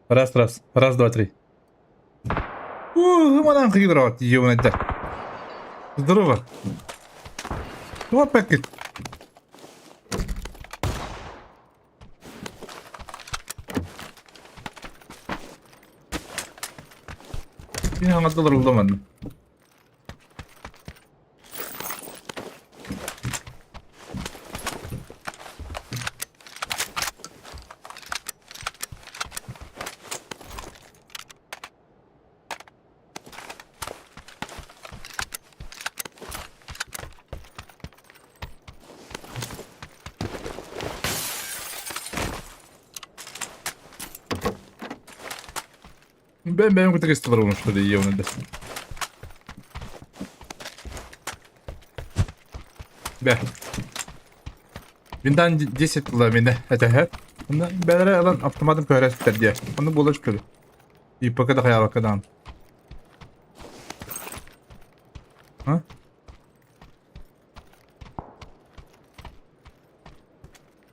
Раз, раз. Раз, два, три. Уу, манан кыйдырабат ебаный. Здорово. Туох пэккит? Мин хаҥатылар улла манна. Бэйэм бэйэм кытта кыстылар что ли ебаный. Бэ. Виндан 10 тыла мине этэ. Онно бэлэрэ ылан автоматым көһөрө сүтэр диэ. Онно буолар что ли? И пока да хаябакка даҕаны. А?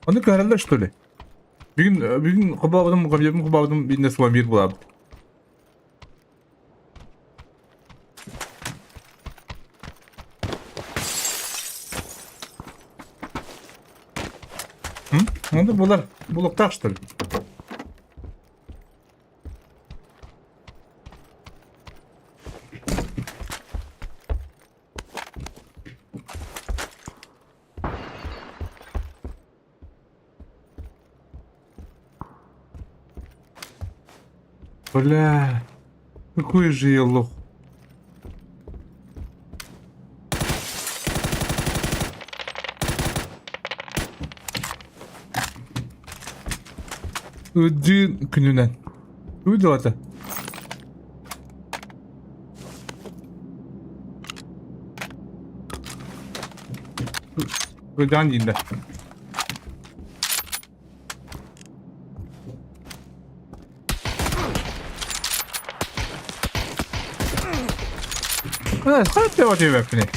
Ону көһөрөллөр что ли? Бүгүн бүгүн хобообутум хобообутум хобообутум биирдэ суон биир булаабыт. М? Онно булар булуктаах что ли? Бля, какой же я лох. Ыдыы күнүнэн. Тугу дьалата? Ыдаан дииллэр. Хайдах диэбэппиний?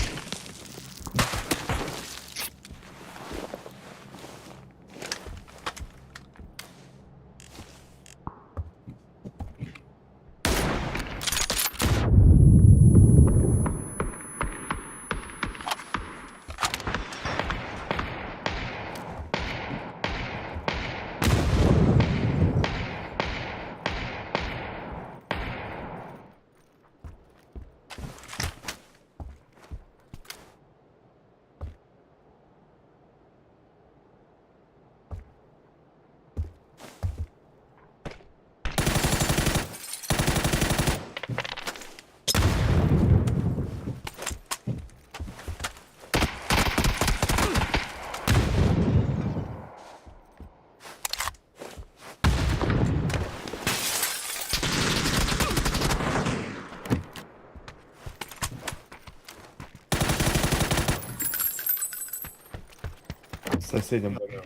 В соседнем доме.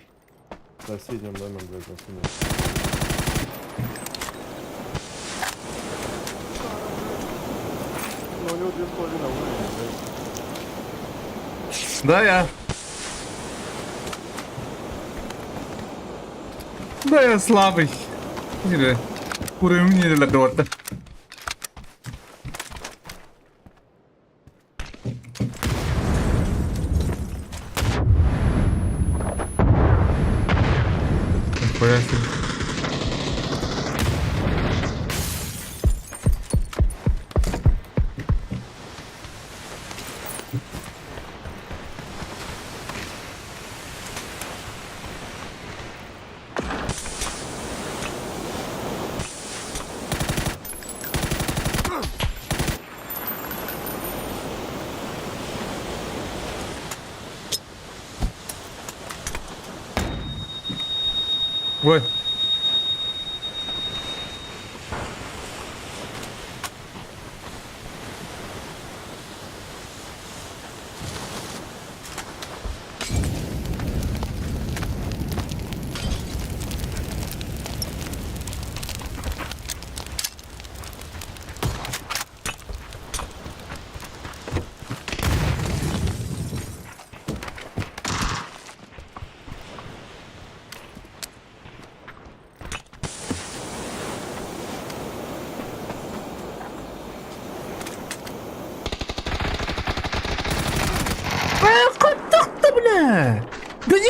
В соседнем доме, блядь, засунул. Ну, у него 2,5 уровень, блядь. Да, я. Да, я слабый. Или уровень не для. Нихуя себе. Ой.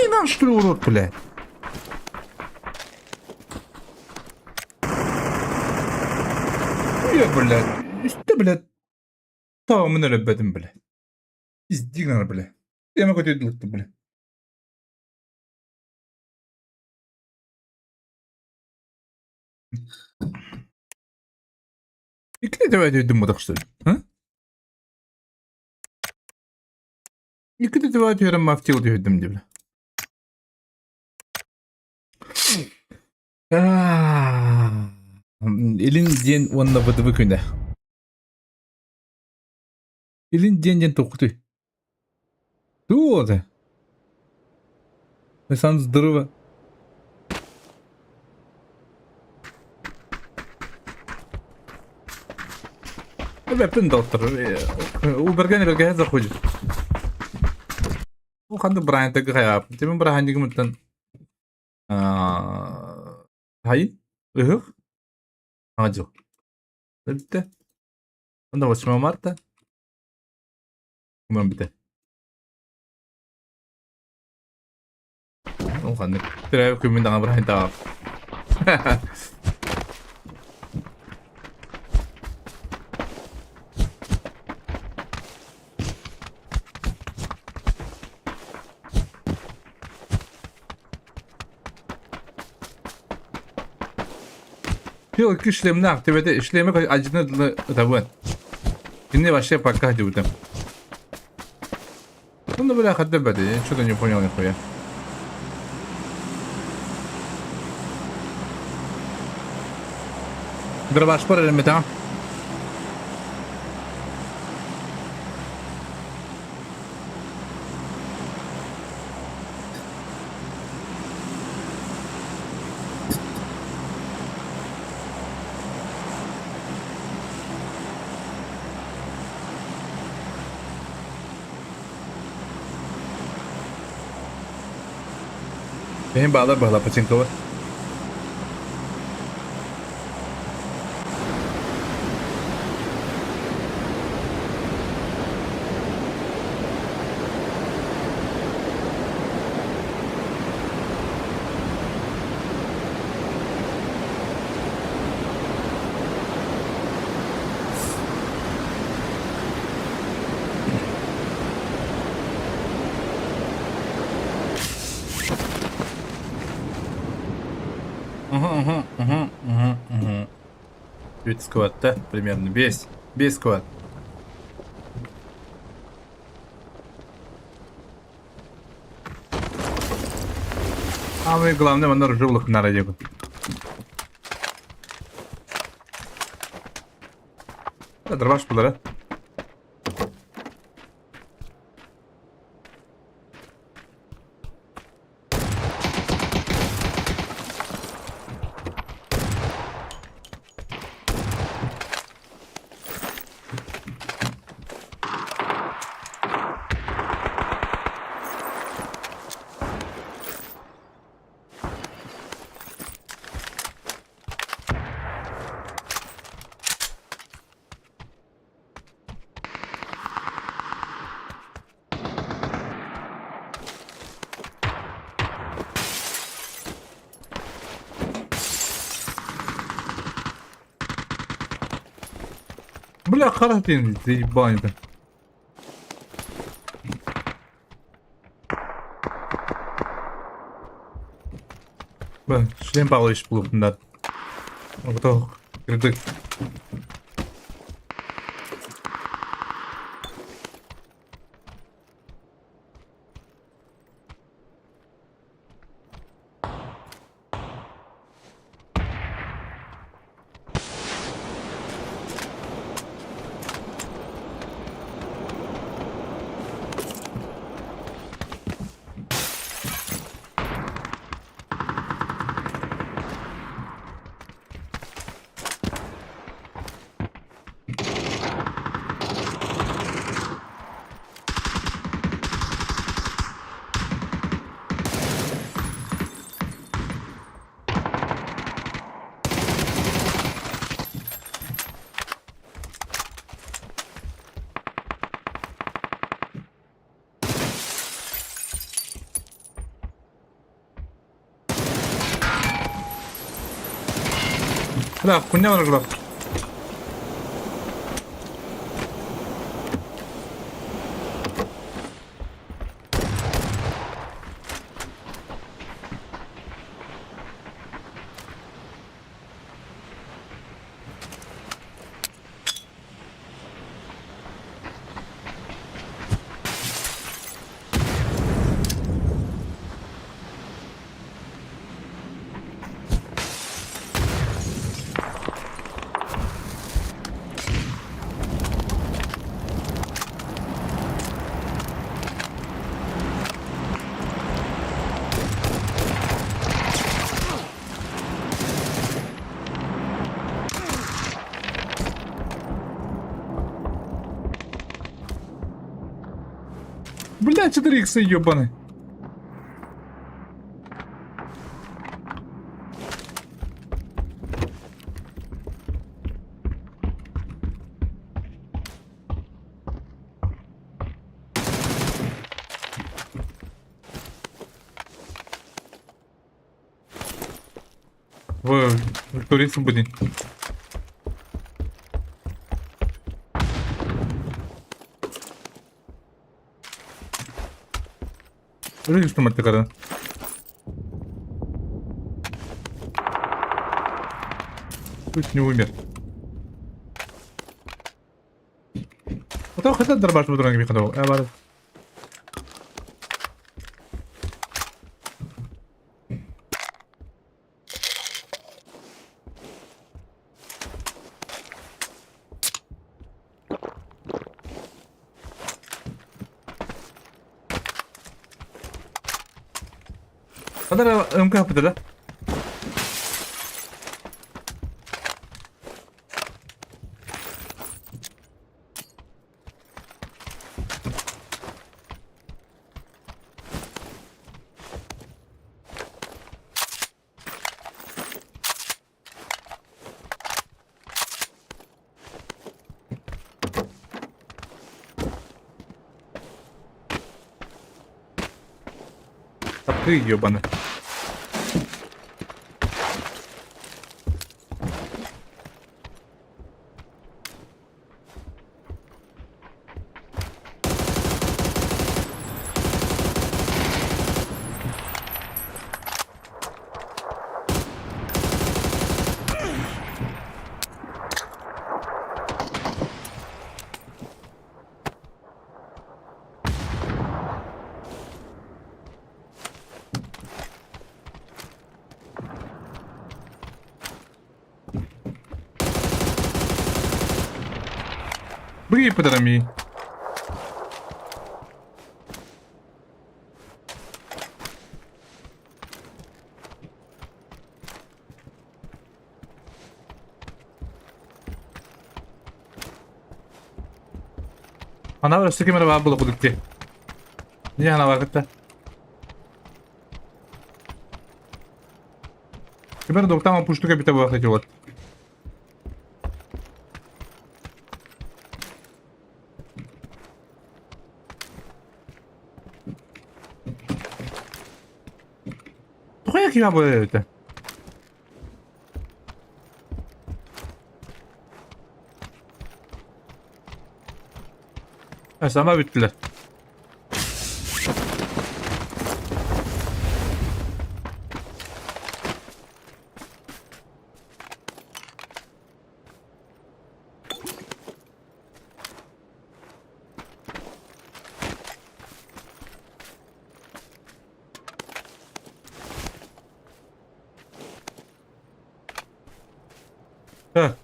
Пиздей нам, что ли, урод, блядь? Я, блядь, үстэ, блядь, таамын өлөбөтүм, блядь. Пиздей гынар, блядь. Тема көтөйдүлүктү, блядь. Икки да өйдүм бодох что ли? А? Икки да түһэрэн мафтил түһэрдим дии, бля. Илин диэн уонна ВДВ күнэ. Илин диэн диэн туоххутуй? Туох это? Сан здорово. Эбэппин доктор. Уберген эбэргэһэ заходит. Ол ханнык бырааһынньыктарга хайаабыт? Тимин бырааһынньыгымыттан Хайын? Ыһыах? Саҥа дьыл. Бүттэ. Онно 8 марта. Онон бүтэ. Ол ханнык төрөөбүт күммүн даҕаны бырааһынньыктаабаппын. Yok iki işlemini aktivite işlemi acını ытабын. Кини вообще пока диэбитим. Ну, бля, хотя бы я что-то не понял нихуя. Дробаш эрэммит а? Бэйэм баалар баһыла Паченкова. Угу, угу, угу, угу. Бүт сквадта примерно бес. Бес сквад. Самое главное, манна ружулук нара диэбит. Дробаш булара. Бля, харахтин, заебани ты. Бля, шлем Павлович булупундар. Готов. Кырдык. Да, хуйня врагов. Бля, 4 икса ебаный. В Виктории Свободе. Видишь, что когда? Чуть не умер. Потом хотя дробаш буду ранг бихадов. Я бар. Kadar МК да? Ты ебаный. Бри, подарами. Ана өссө ким эрэ баар буолуох курдук дии. Дии аналар кытта. Ким эрэ доктаама пуштук эбитэ буолуох эти вот. Тоҕо киһи буолар эбитэ? Сама бүттүлэр. Ха.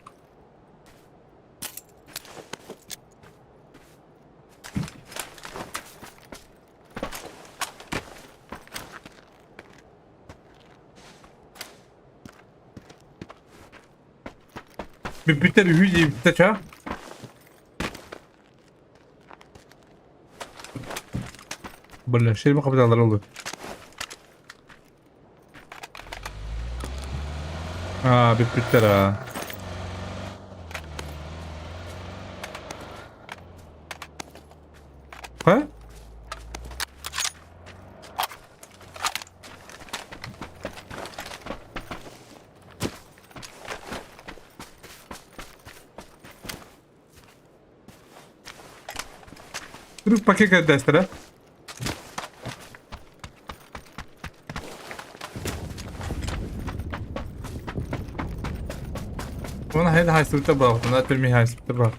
Бүппүттэр үһү диэбиттэ чаа. Бля, шерме капиталлар oldu. Аа, бүппүттэр аа. Ха? Пакет көрдөстөрө. Уонна хайда хайсыбыта баҕатына түрмэ хайсыбыта баар.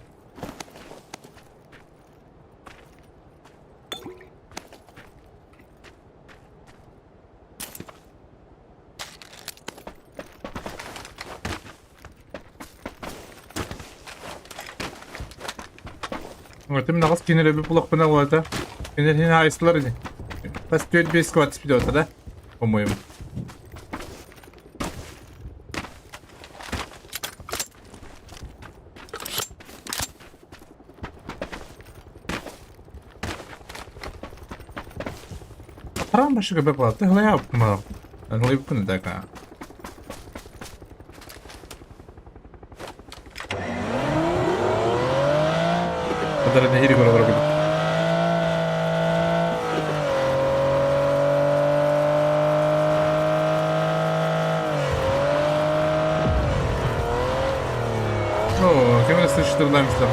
Мин аҕыс кинилэр эбит булахпына буолата. Кинилэр иһин хаайыстылар ини. Тас 4-5 квартис видеота да, по-моему. Харам башыга бе балаты хлая ма. Хлай букны да. Kadar nehir buralara gidip. Оо, ким эрэ сычтырдаmışlar.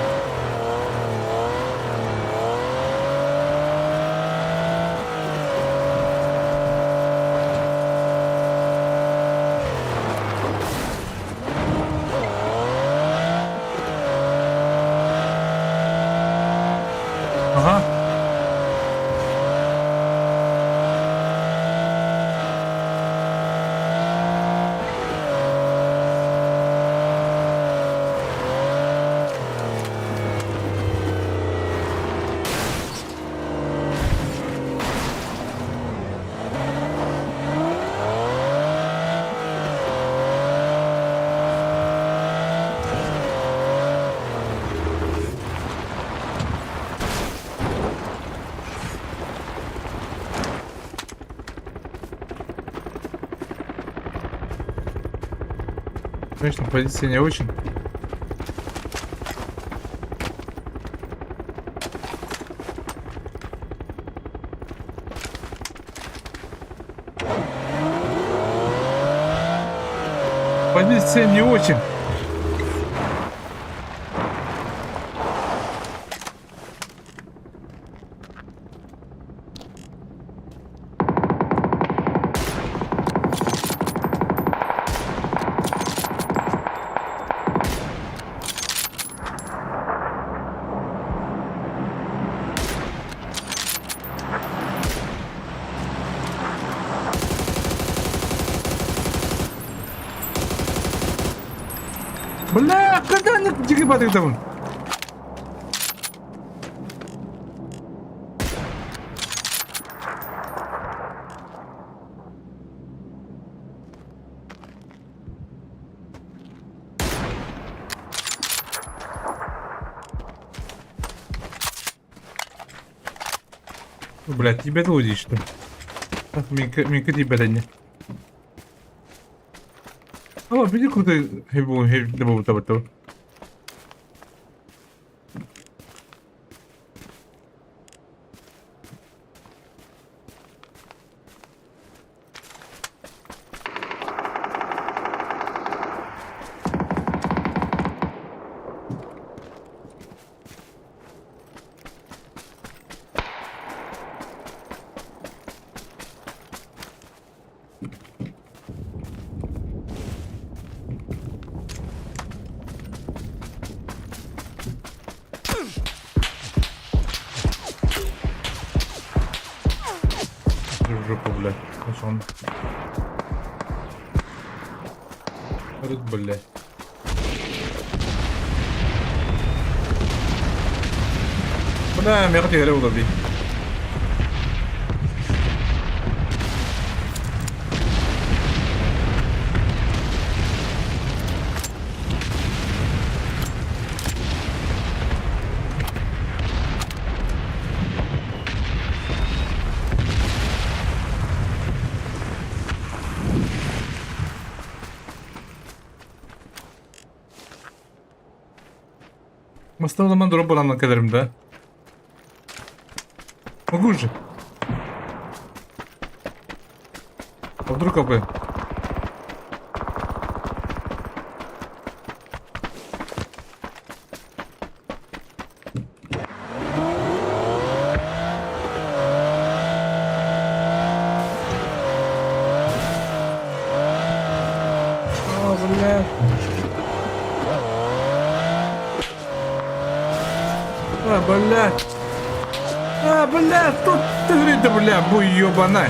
Ага. Конечно, позиция не очень. Позиция не очень. Бля, когда они дигибатыктабын? Блядь, тебе лудишь, что ли? Минка тебе не. Ала, види крутой хэббу. В жопу, блядь. Он. Рыт, блядь. Бля, мягкий говорил, убей. Мастан zaman drop olanla кederim да. Могу же. А вдруг АП? А, блядь. А, блядь, тут ты, да, бля, бу ёбана.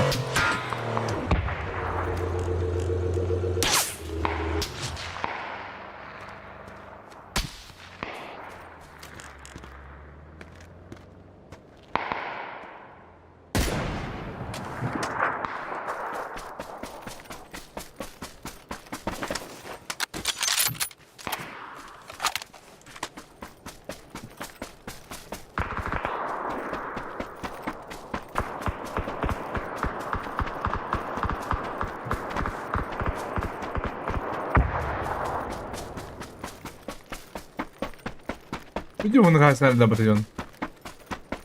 Видимо, он гасणार да батальон.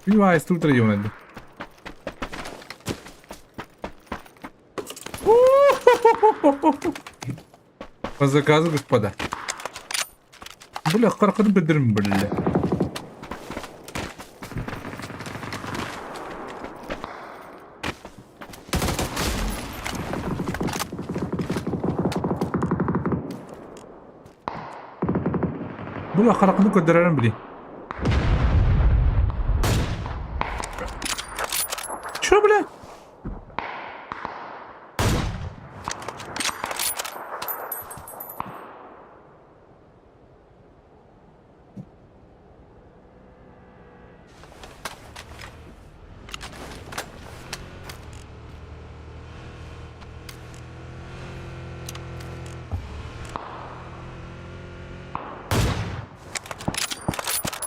Видимо, айс тут район. По заказу, господа. Бля, харкын бедерим, бля. Бля, харкын көдөрөрүм били. Чё, бля?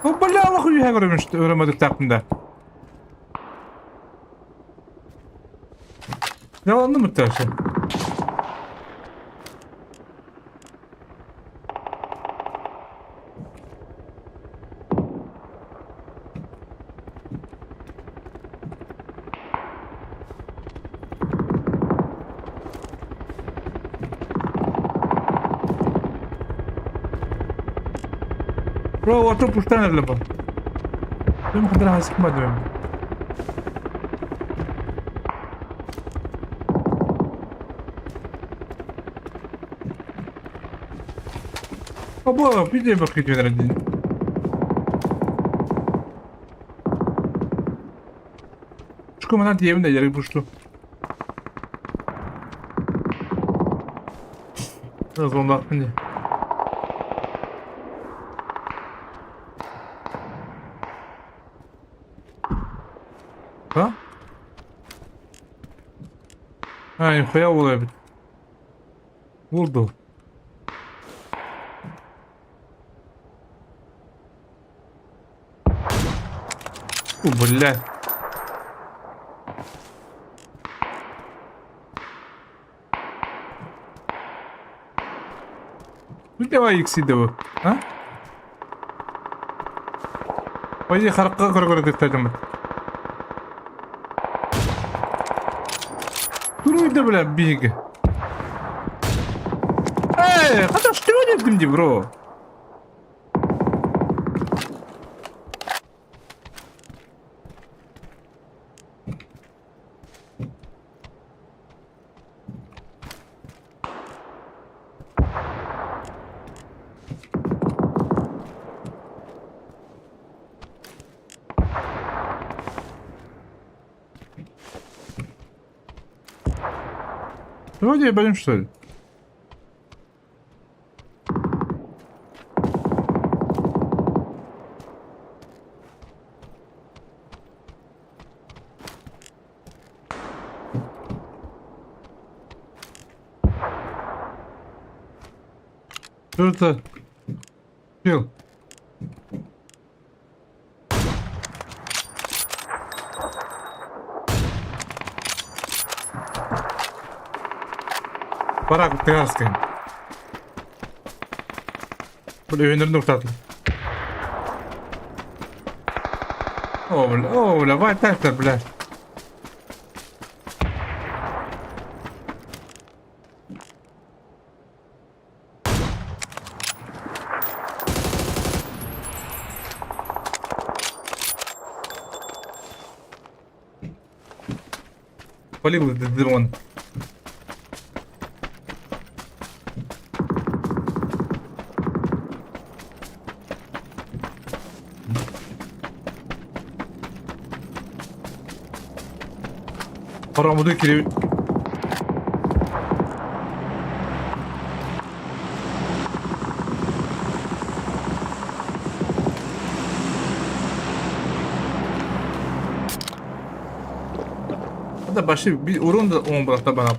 О, бля, нахуй я говорю, что өрөмөдүк Yalanlı mı tersi? Bro, otur puştan erle bu. Benim kadar hasıkmadım. Або, піде бахить він Школа на євне, я рибу Золотні. А? А, нихуя улыбит. Урду. О, блядь. Ну давай икси а? Пойди харакка көрө көрө Туруйда бля биги. Эй, хотя что дедим бро? Вроде ебанем, что ли? Что это? Чел. Барак Тыгарская. Бля, өнөрнү уртатыл. О, бля, о, бля, вай так бля. Полил дрон. Хороммутун кириэбит. Это баши урон да он брата бана.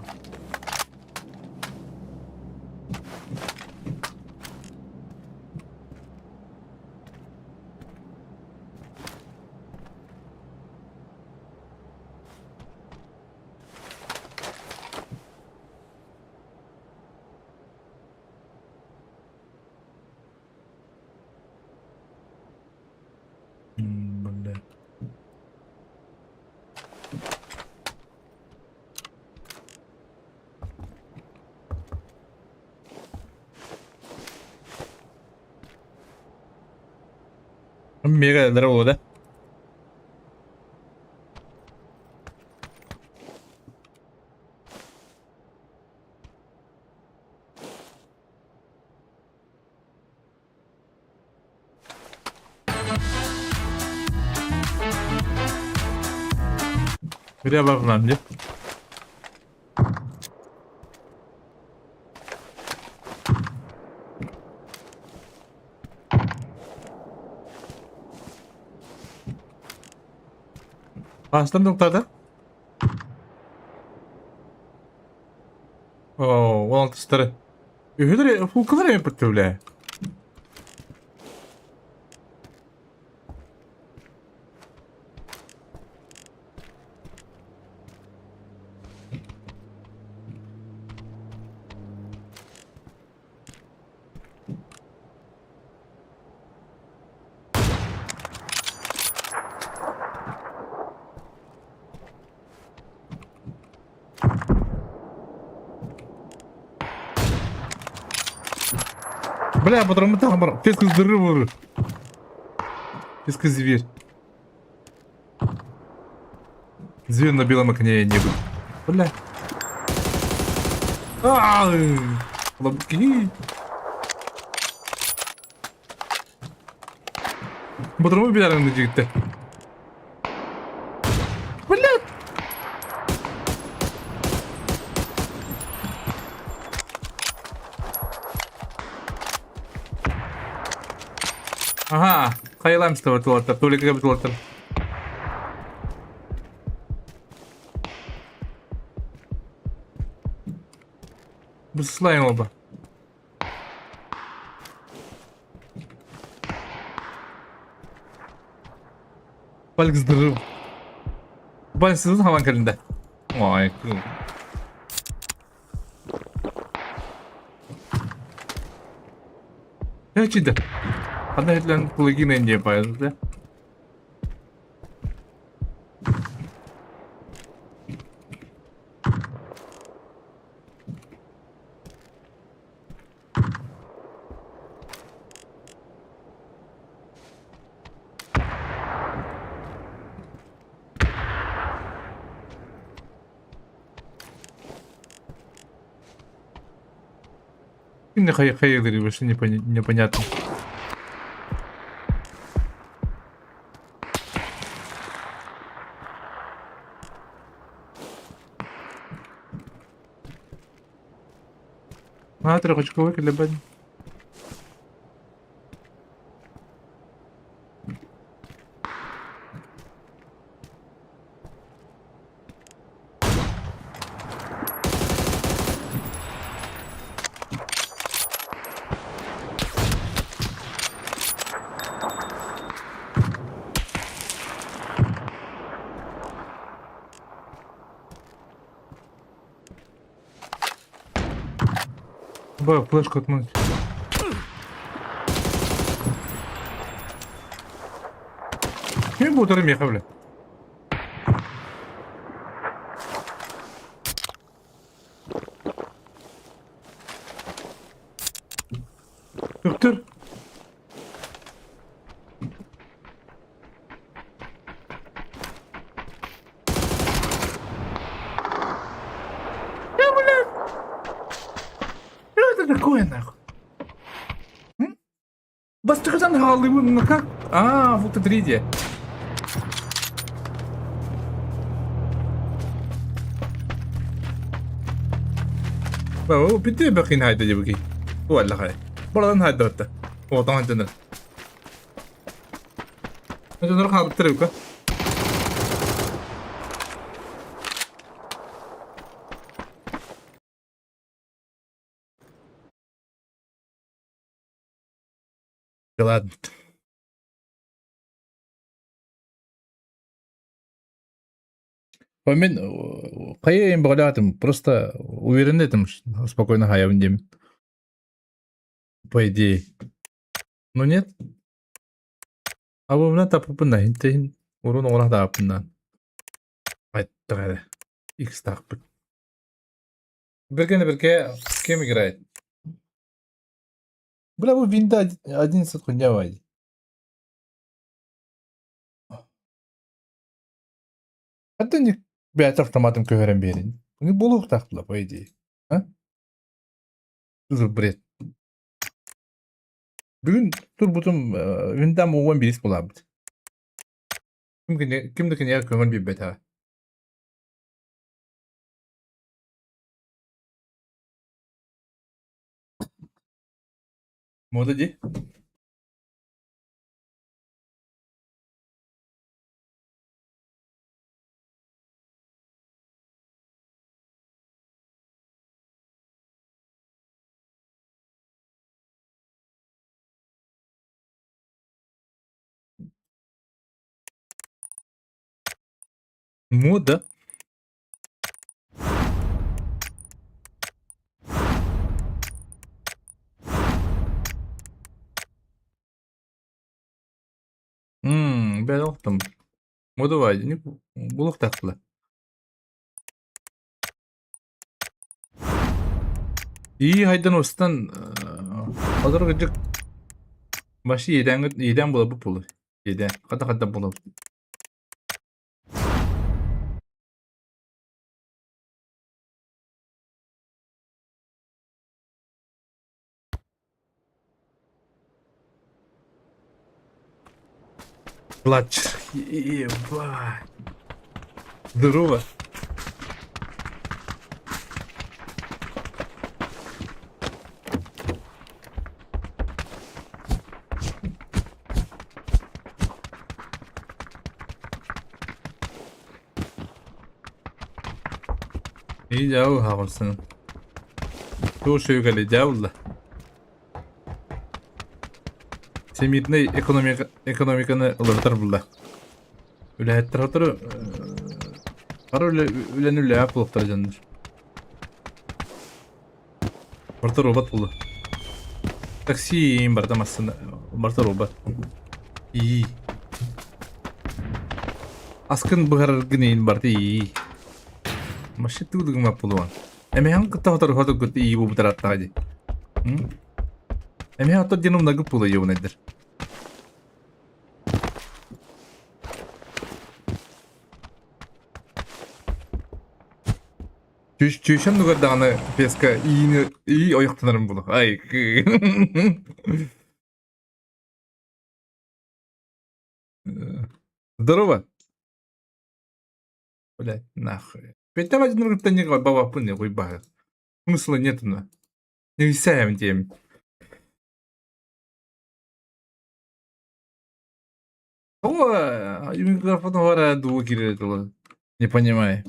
Бля. Мега здорово, да? Бля бабнам дии. Хаһыстан тохтоото? Оо, уон алтыстары. Үһүлэр фулкалар эми бля. Бля, потом там Феска здоровый. Феска зверь. Зверь на белом коне не был. Бля. Лобки. Ботуруму билэрин дьигиттэ. Блядь! Ага, хайалаем с тобой тулаттар, Толик тулаттар. Бысылайын оба. Балик здоров. Балик сызын хаван кэлинде. Ой, Чида. Ханна хэтлэн кулыгин диэн пайда. Именно хай вообще непонятно. А, трехочковый колебание. Б, флешку отмыть. Ким бу утары миэхэ бля? Доктор. Я, блядь! Что это такое, нахуй? М? Бастыхтан хааллыбын, ну как? А, вот это 3D. Бүтү бэкин хайда дебики. Туалла хай. Buradan hayda hatta. Oradan hayda. Дьоннор хаалбыттар эбикка. Ладно. Мен хайа им баҕалаатым, просто уверен этим, спокойно хаябын диэмин. По идее. Но нет. Абымна таппыппын хинтин урун оҕолох дааппыннаан. Айттах эрэ. Икс-таахпыт. Биргene бирге с кем играет? Бля, бу винда 11 хуйня вайди. Хантан бэйэтэ автоматом көһөрөн биэрин. Bunu буолуохтаах по идее. А? Что бред? Бүгүн турбутум виндам уон биирис буолаабыт. Ким да киниэхэ көҥүл биэрбэтэҕэ. Мода дии. Мода? Бэл охтум. Мода баайдыны булуохтаахтыла. Ии хайдан устан Одор кырдьык Баши иэдээҥҥит иэдээн буоларбыт буолуо. Иэдээн. Хата-хата буолабыт. Плач. Ебать. Здорово. И дьау хаҕылсын. Туох үчүгэй дьаулла. Всемирный экономика, экономиканы уларытар булла. Үлэһиттэр сотору бары үлэ, үлэни үлэҕэ буолуохтара дьоннор. Барыта робот буолла. Такси барыта массыына барыта робот. Ии. Аскын быһараргын иһин барыта ии. Машина тыгдыгыма буолуон. Эмиһэн кытта сотору хоту ии буолбутар дии. Эмиһэн оттор диэн умнагып буола йобунайдар. Чүүшэм нугар даҕаны песка иини ии ойохтонорум буолуо. Ай Здорово. Блядь, нахуй. Петя один не бабапын не хуйбаһы. Смысла нет на. Не висаем тем. О, микрофон говоря, двух Не понимаю.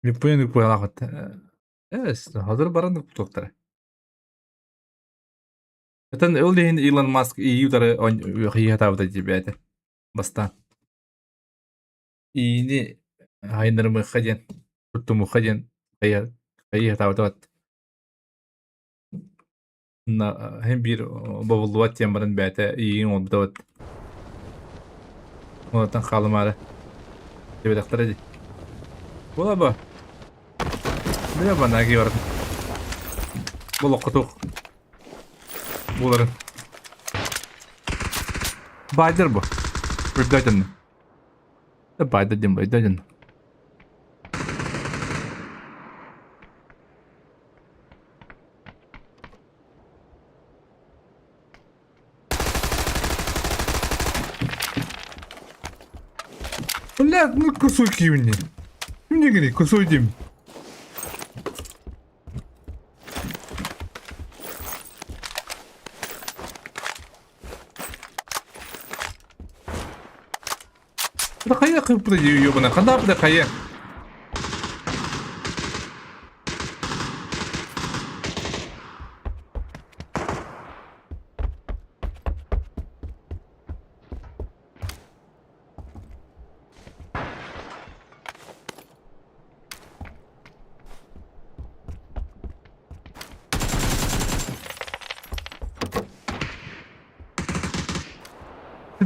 Японияны куһаҕан Хазыр баран тохтара. Этэн ол иһин Илон Маск ии утары хиһатаабыта дии бастаан. Иини хайыннарымыахха диэн, туттумуохха диэн хайыһатаабыта бат. Һин биир бобуллубат диэн баран бэйэтэ иигин оҥорбута бат. Онтон хаалымаары диэбэтэхтэрэ дии. Буола Бля банаги баран. Болоххо туох буоларын. Баайдар бу. Үрдөөтөннө. Баайдар диэн өйдөөтөннө. Бля! Бля, ну косой кивни. Мне говори, косой дим. Да хайа кыппыта ёбана, ханда бля хайа.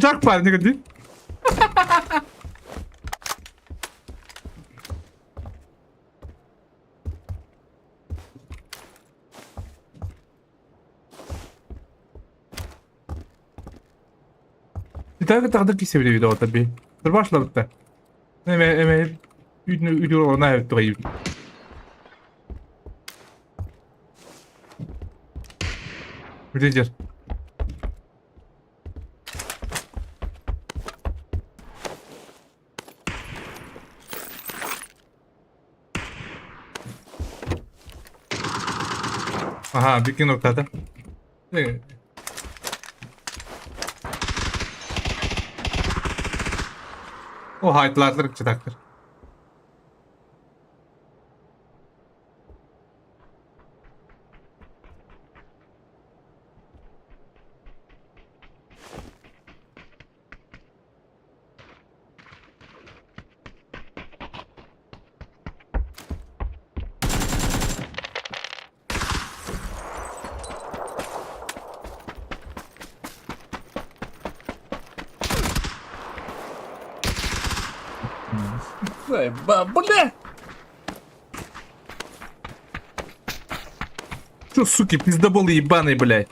Так, парень, иди. Тағы кисе біле видео таби. Башлабытта. Эме эме үйдү үйдү она тугай. Билежер. Ага, бикин октата. О, хайтлатлар чытактыр. Бля! Чё, суки, пиздоболы ебаные, блядь?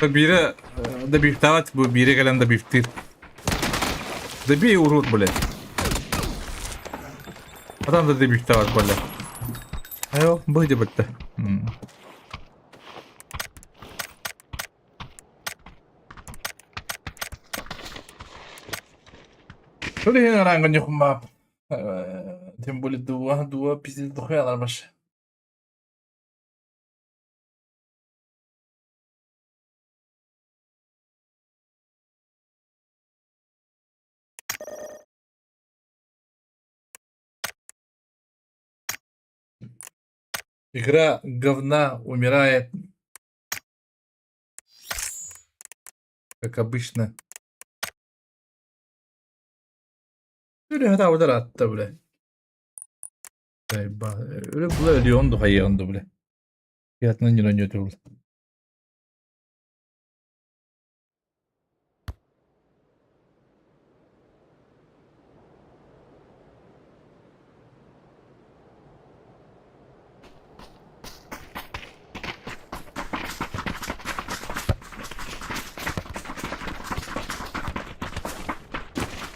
Бире добифтовать бу бире кэлэн добифтыр. Добей, урод, блядь. А там да добифтовать, блядь. Айо, быйды бітті. Шо деген ранга нюхма. Тем более дуа, дуа, пиздец, дохуя нормаш. Игра говна умирает. Как обычно. Öyle hata oradan attı bile. Öyle bula ölüyordu hayyandı bile. Fiyatından yılan götürdü.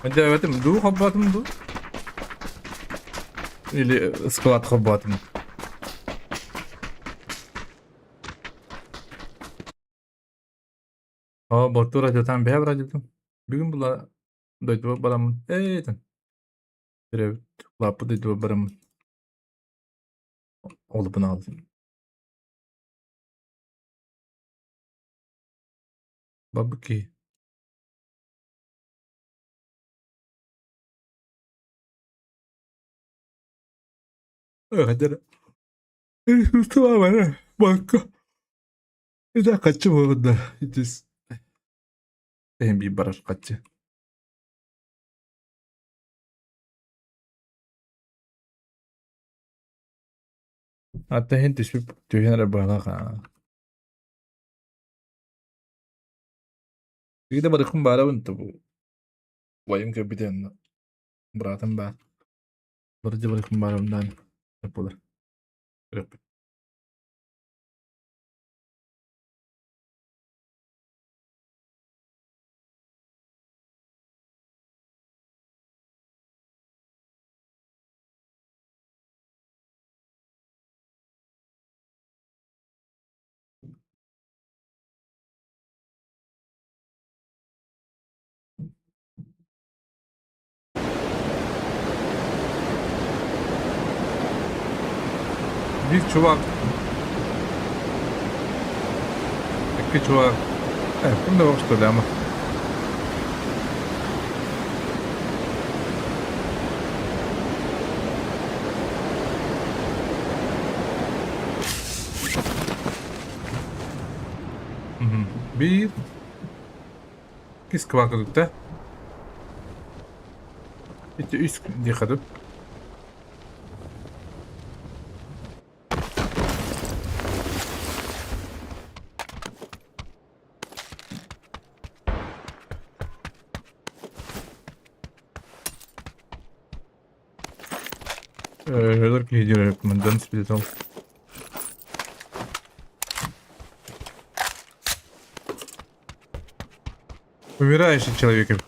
Önce ду хаббатым ду. Или склад хаббатым. Aa, Бату радиотан бэһэ радиотан. Бүгүн була дойдуба бараммын. Эйтэн. Лаппы дойдуба бараммын. Олупун алдым. Бабыки. Хотя Бакка. Это качы болда. Итис. Эм би барар качы. Ата хин түспүп түһэн эрэ баалаах. Биги да барыкын баарабын бу. Вайым кэбитен братым баар. Барыжы барыкын баарабын болар. Биир чувак, икки чувак. Ким да что ли, ама. Биир иккис квака да? Ити үс диэхэ дуу. Өлөр киһи диэн мындын спидетал. Умирающий человек.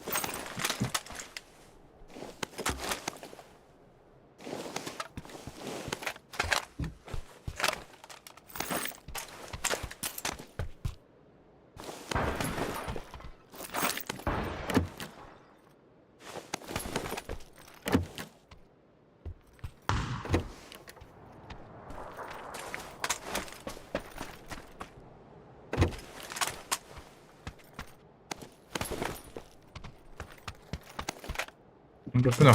Бөхтүн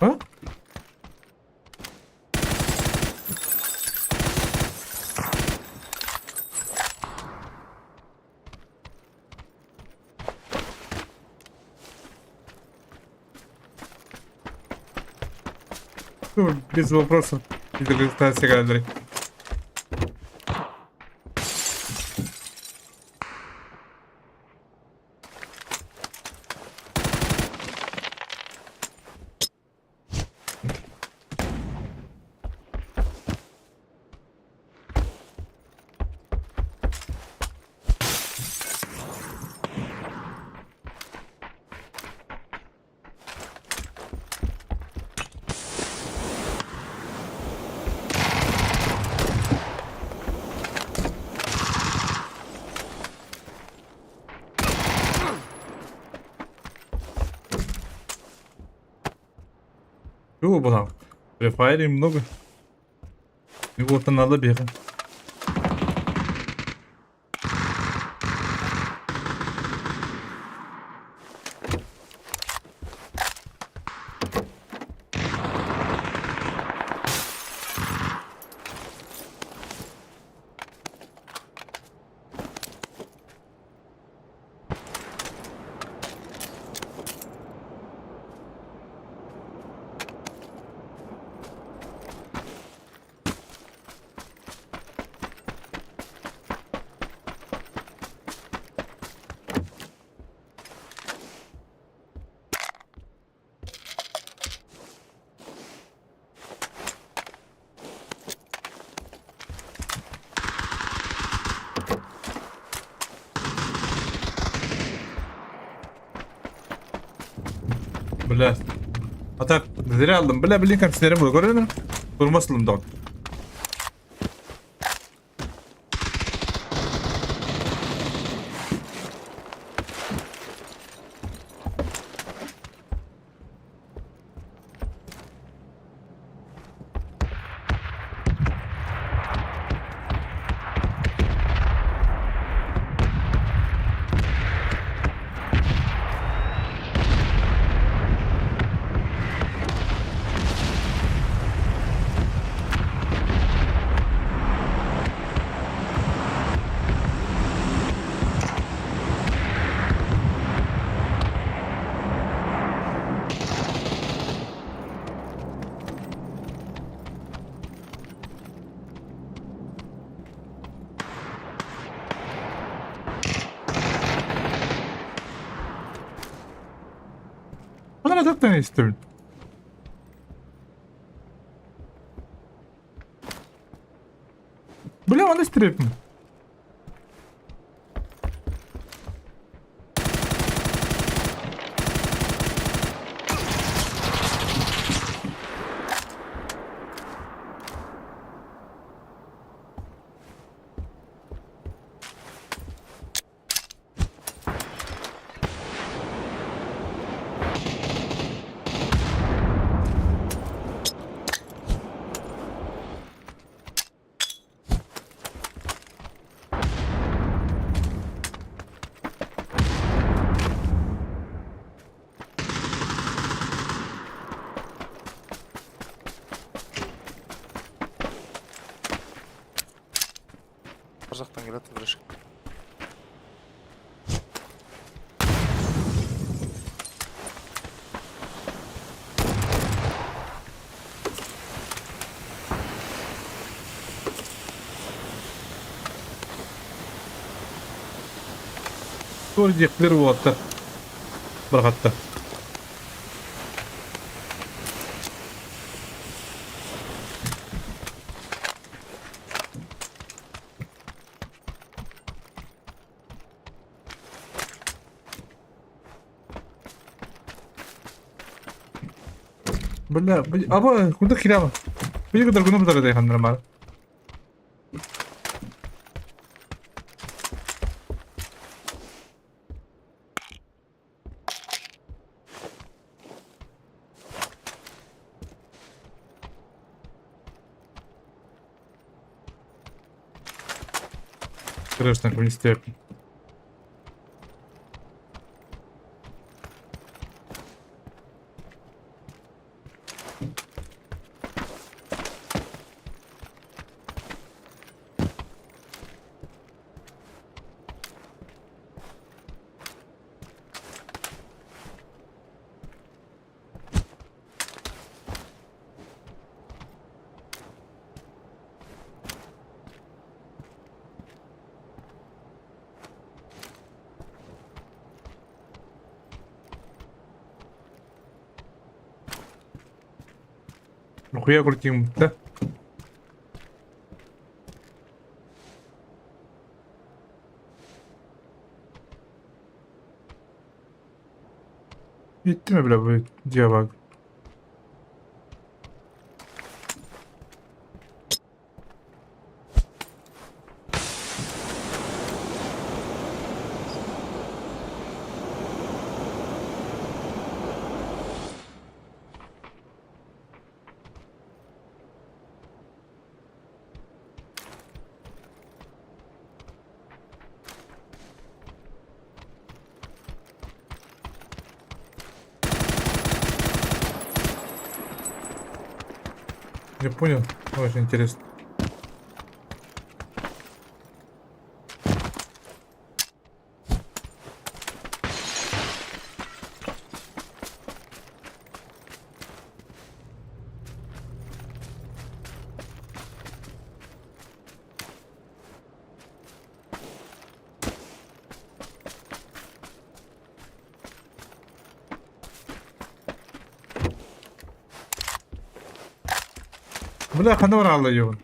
А? Ну, без вопросов. Андрей. Чего было? Free Fire много. Вот надо бегать. Бля. А так, зря алдым. Бля, блин, как синерим буолар. Көрөр Турмас ылым даҕан. Ханан ататтан истэбин? маны истиреппин. Бір жақтан келеді бір ішік. Туох диэхтэр уолаттар барахаттар. Бля, аба, куда хилява? Били куда гуна базар дайхан нормально. Страшно, как Нахуя крутим, да? Bitti mi bile bu diye bak. Я понял. Очень интересно. Бля, ханна баралла йоҕун.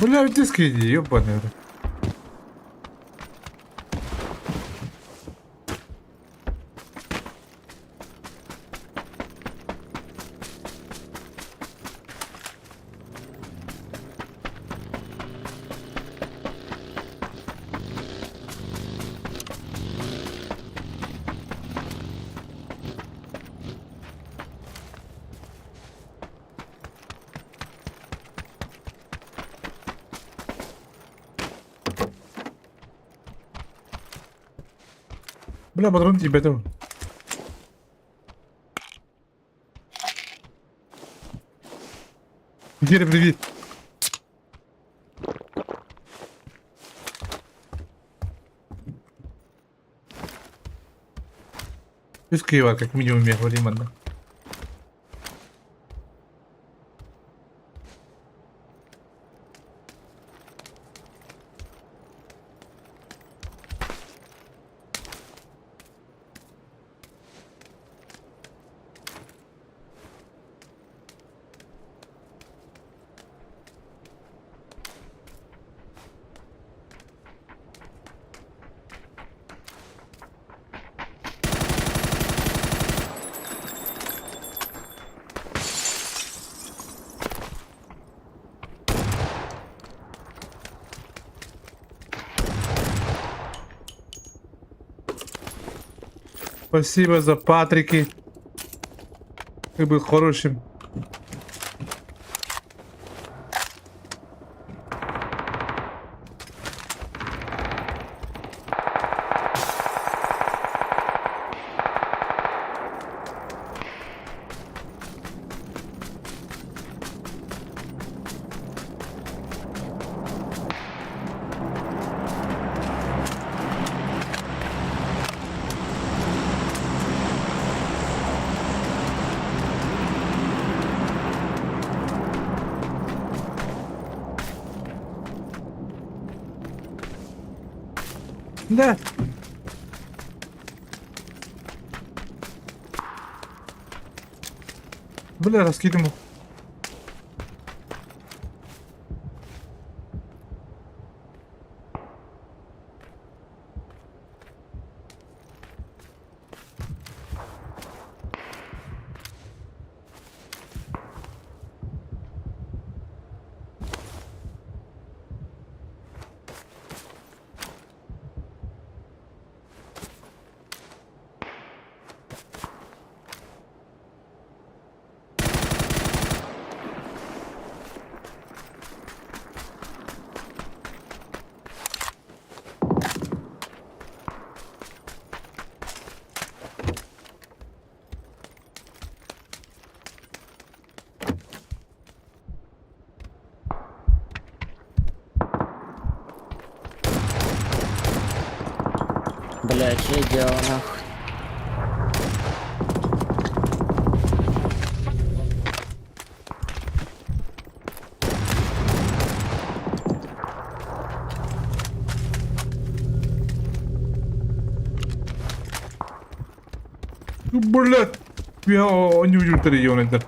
Бля, диск иди, ёбаный. В рот. Бля, патрон тебе там. Гера, привет. Үс киһи бар, как минимум миэхэ барыым манна. Спасибо за Патрики. Ты был хорошим. Да. Бля, раскидывал. Блять, я делал нахуй. Блядь! Я не увидел регион это.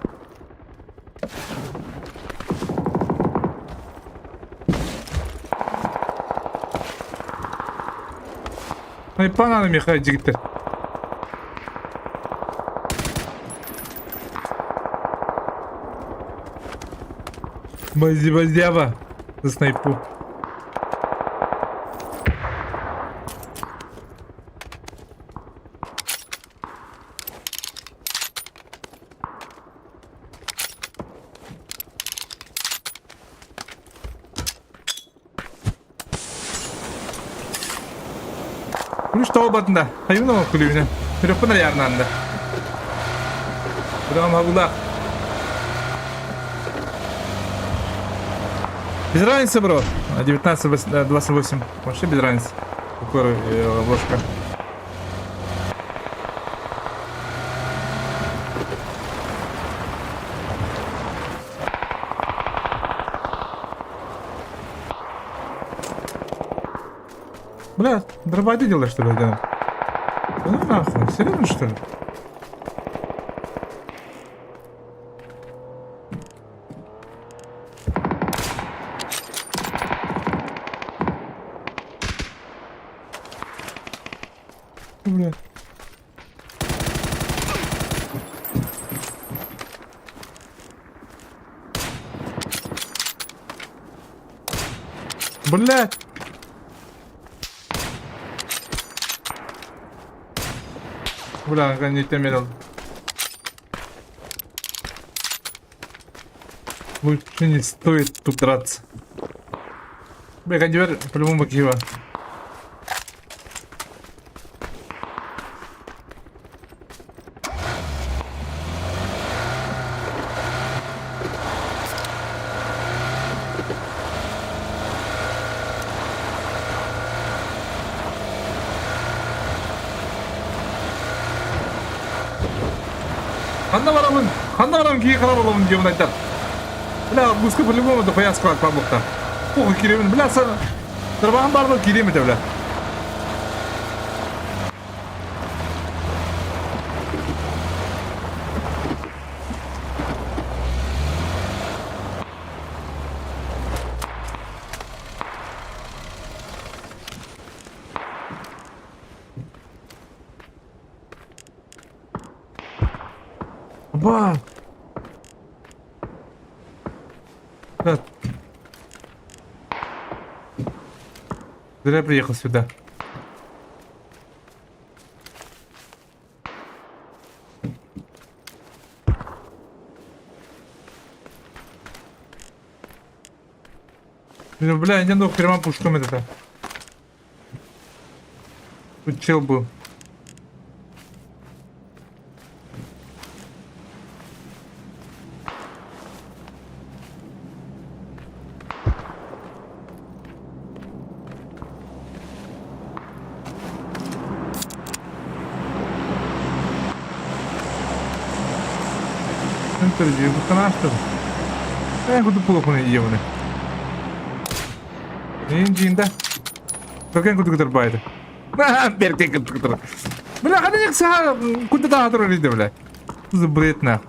Айпананы миэхэ дьигиттэр. Бази-базяба за снайпу. Күлүс тоҕо бардын да? Хайын ол күлүүнэ? Төрөппүн арыйаарнаан да. Быраҕам хабылаах. Без разницы, бро. 19-28. Вообще без разницы. Какой ложка. Бля, дробовик делаешь, что ли, один? Да ну нахуй, серьезно, что ли? Бля. Блядь! Бля, не мерил. Лучше не стоит тут драться. Бля, кондивер по-любому кива. Ханна барабын? Ханна барабын киһи хара буолабын диэн айдар. Бля, буска по-любому дохуя склад паблыкта. Похуй киирэбин. Бля, Тарбаҕым баар буол киириэм этэ бля. Ба! Да. Зря приехал сюда. Бля, я не прямо пушком это. Тут чел был. Интервью, буканастер. Э, куда плохо не ебаный. Индинда. Берген курдук турбайды. Берген курдук тур. Бля, ханнык саха куда таа турар иде, бля. Бред нах.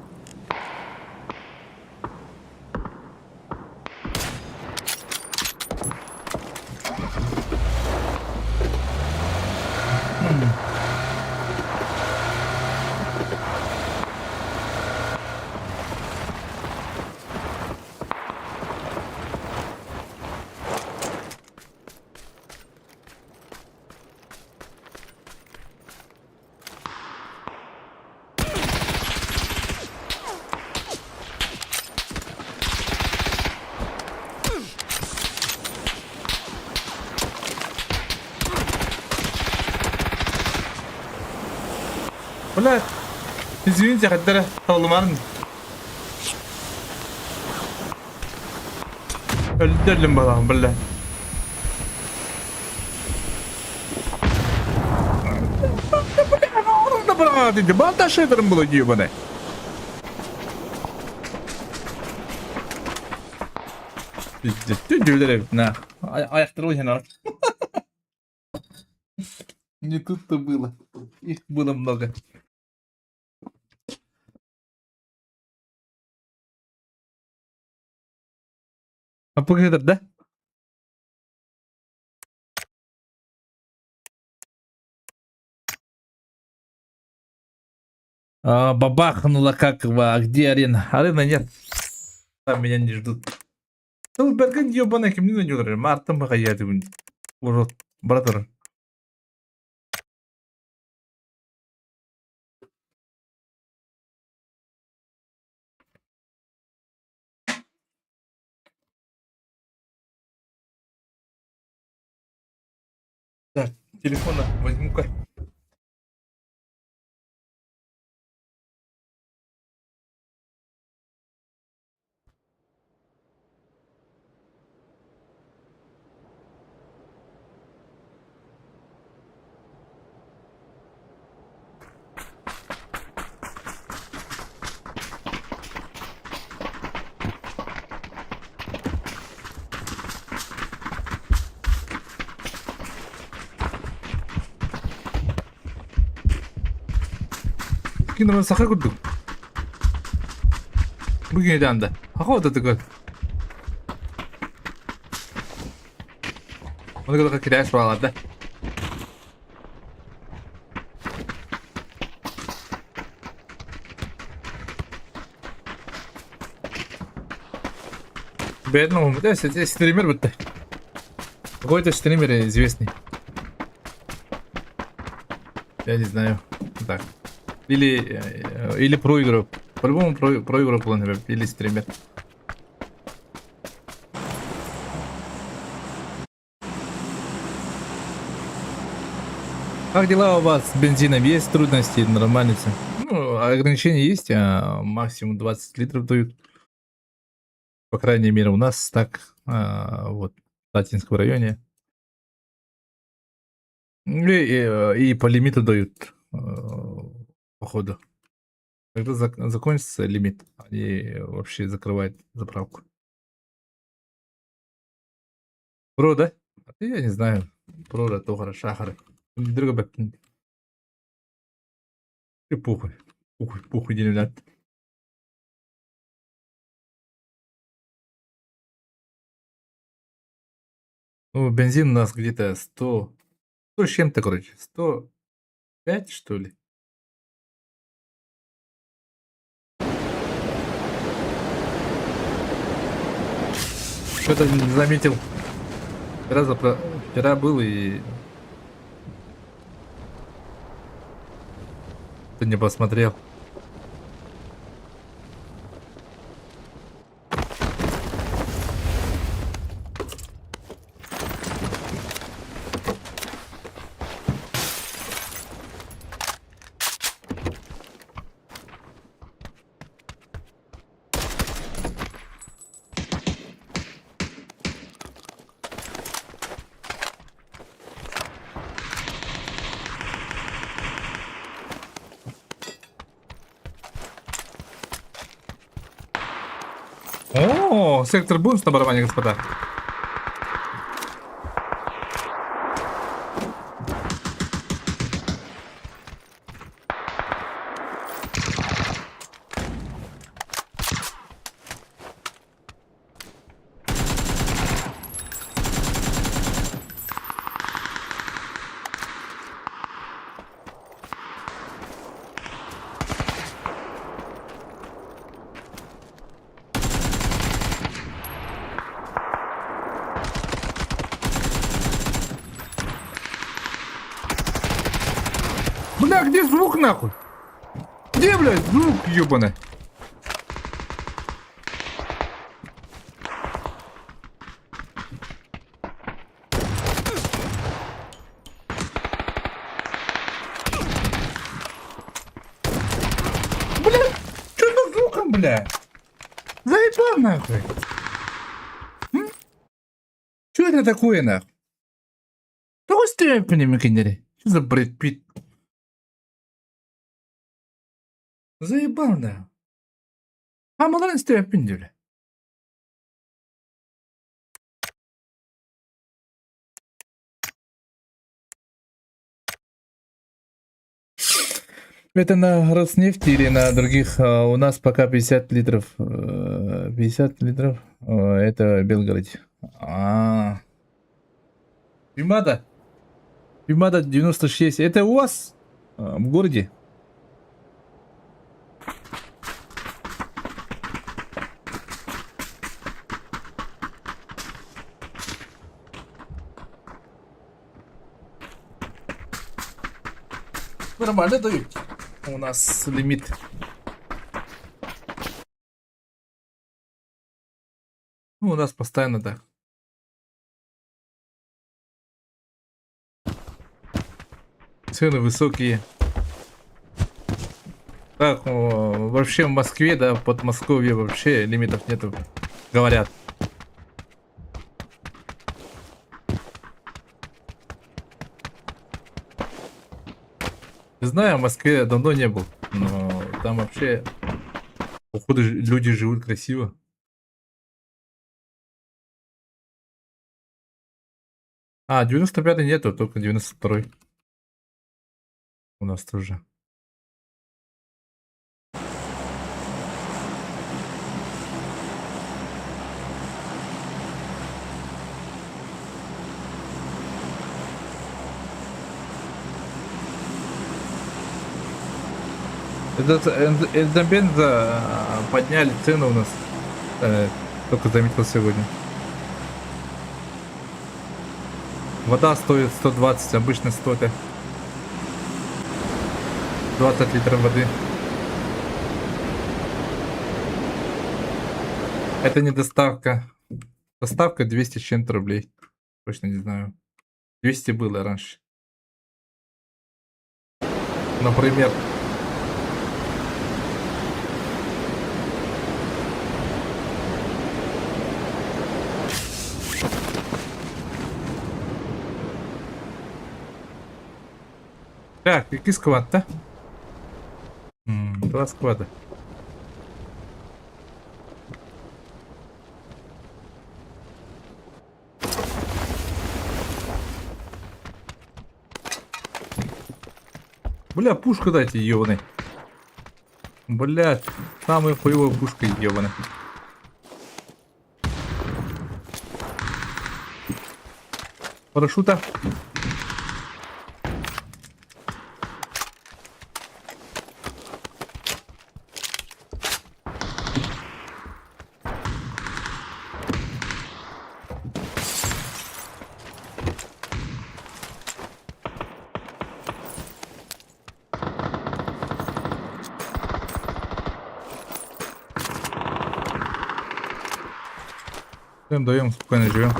Бля, извините, хаттара талымарын. Өлдөрдүм балам, бля. Бата шедером было ебаное. Пиздец, На, аяқтырыл. Не тут-то было. Их было много. А погоди, да? А, бабахнула как а где арена? Арена нет. Там меня не ждут. Тыл берген ебаный кимнин ойнуулар. Мартын баха яды. Урод, братыр. Так, телефона возьму-ка. Кино саха курдук. Бүгүн анда. Хаха отатыгы. Оны кирәш балада. Бедному, да, стример будто. Какой-то стример известный. Я не знаю. Так. Или про игру. По-любому про игру был, наверное, или стример. Как дела у вас с бензином? Есть трудности? Нормально все? Ну, ограничения есть, а максимум 20 литров дают. По крайней мере, у нас так, вот, в Латинском районе. И по лимиту дают, походу. Когда закончится лимит, они вообще закрывают заправку. Про, да? А ты, я не знаю. Про, да, то шахары. Друга бэптин. И похуй. Похуй, похуй, деревлят. Ну, бензин у нас где-то 100, 100 с чем-то, короче. 105, что ли? Что-то не заметил. Вчера был и... Ты не посмотрел. О, сектор бунс на барабане, господа. Бля, где звук нахуй? Где, блядь, звук, ёбаный? Бля, что за звуком, бля? Заебал нахуй. М? Что это такое нахуй? Какой степени мекенери? Что за бред Питт? Заебал нахуй. Хамаларын степень бля. Это на Роснефти или на других? У нас пока 50 литров. 50 литров. Это Белгород. А. Туймаада. Туймаада 96. Это у вас в городе? Нормально дают. У нас лимит. Ну, у нас постоянно так. Цены высокие. Так, вообще в Москве, да, в Подмосковье вообще лимитов нету, говорят. Не знаю, в Москве давно не был, но там вообще, походу, люди живут красиво. А, 95-й нету, только 92-й. У нас тоже. Это бенза подняли цену у нас. Только заметил сегодня. Вода стоит 120, обычно 100. 20 литров воды. Это не доставка. Доставка 200 с чем-то рублей. Точно не знаю. 200 было раньше. Например. Так, иккис кватта. Два склада. Бля, пушку дайте, ёбаный. Бля, самая хуевая пушка, ёбаный. Парашюта. Даем, даем, спокойно живем.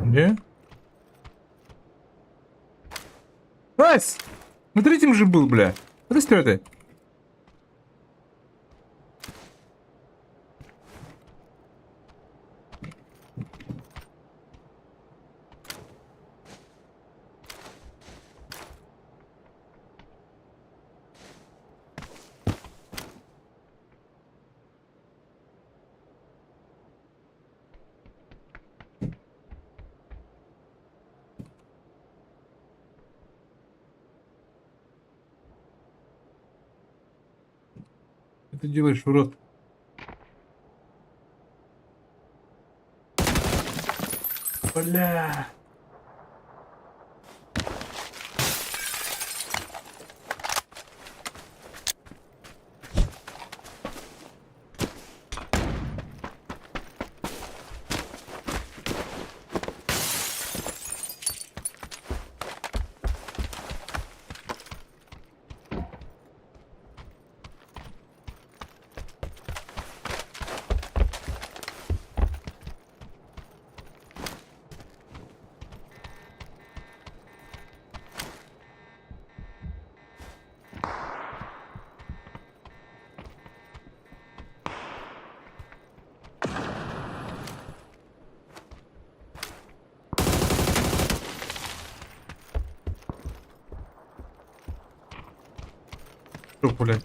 Где? Найс! На третьем же был, бля. Это что это? Что ты делаешь, урод? Бля. Что, блядь?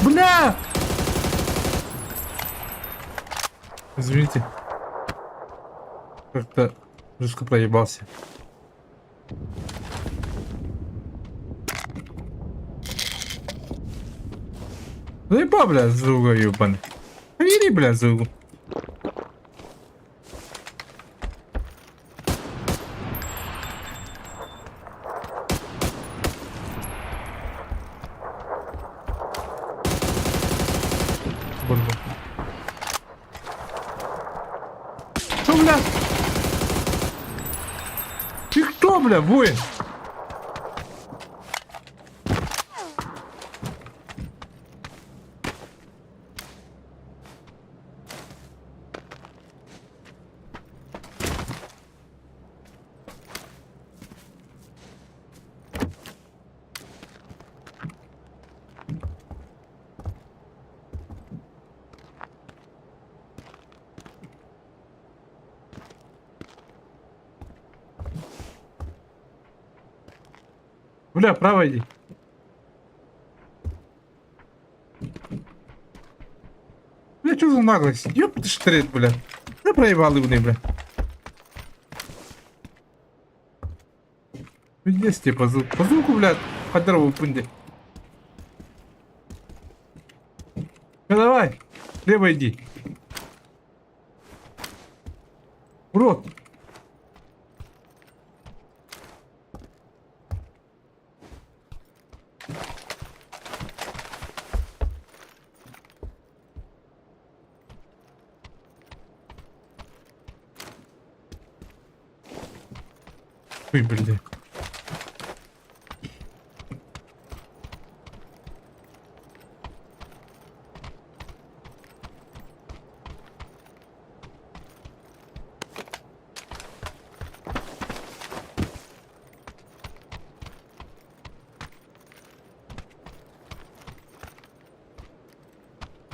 Бля! Извините. Как-то жестко проебался. Заебал, бля, звука, ебаный. Бери, бля, звук. Больно. Что, бля? Ты кто, бля, воин? Бля, право иди. Бля, что за наглость? Ёб ты штрет, бля. Да проебал ебаный, бля. Пиздец тебе по звуку, по звуку, бля. Хайдах буолбуппун дии. Ну давай, лево иди. Урод! Ой, блин.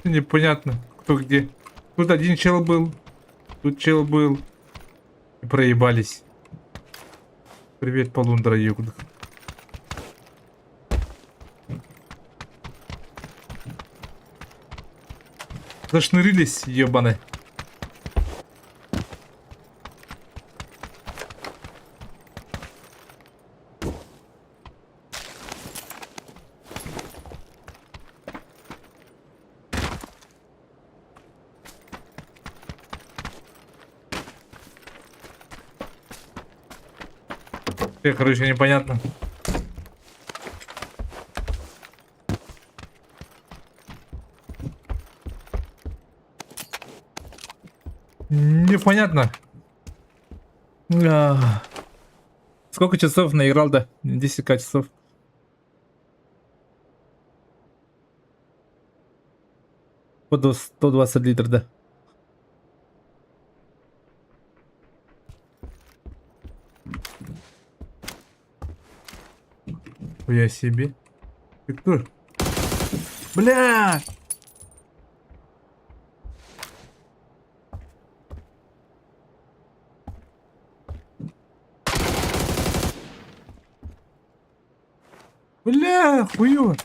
Непонятно, кто где. Тут один чел был, тут чел был. И проебались. Привет, полундра югдах. Зашнырились, ебаны. Короче, непонятно. Непонятно. Сколько часов наиграл, да? 10 часов. По 120 литров, да. Хуя себе. Ты кто? Бля! Бля, хуёво.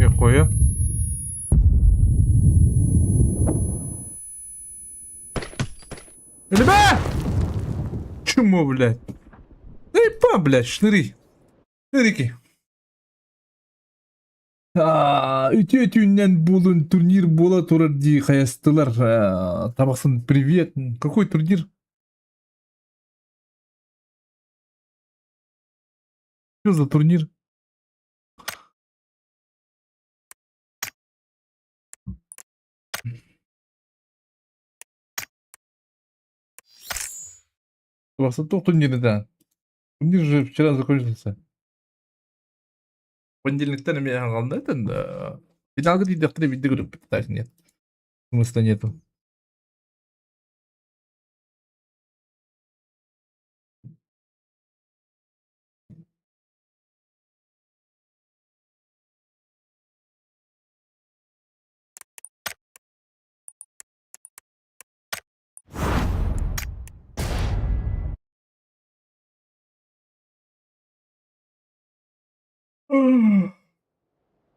Нихуя. Ребят! Чмо, блядь? Да и па, блядь, шныри. Шнырики. Үтүө түүнүнэн буолун турнир буола турар дии хайастылар. Табахсын привет. Какой турнир? Что за турнир? Табахсын туох турниры да? Турнир же вчера закончился. Понедельниктан эмиэ аҕалла финалга тиийдэхтэрэ биирдэ көрүөхпүт так нет. Смысла нету.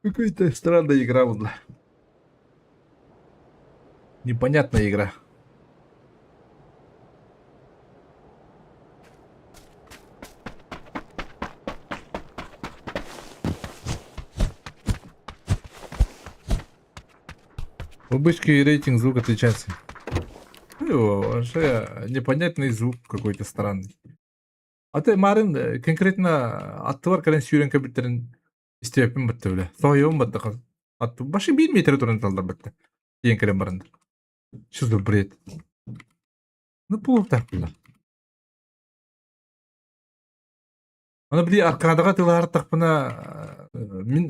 Какая-то странная игра была. Непонятная игра. У бычки рейтинг звук отличается. Ну, вообще непонятный звук какой-то странный. А ты, Марин, конкретно аттылар кэлэн сүүрэн кэбиттэрин истиэппин батта бile. Соһуйуом батта Атту башы биир метр туран таллар батта. Диэн кэлэн бараннар. Что за бред? Ну, буолуохтаахпын. Аны били аркадаҕа тылаһартахпына мин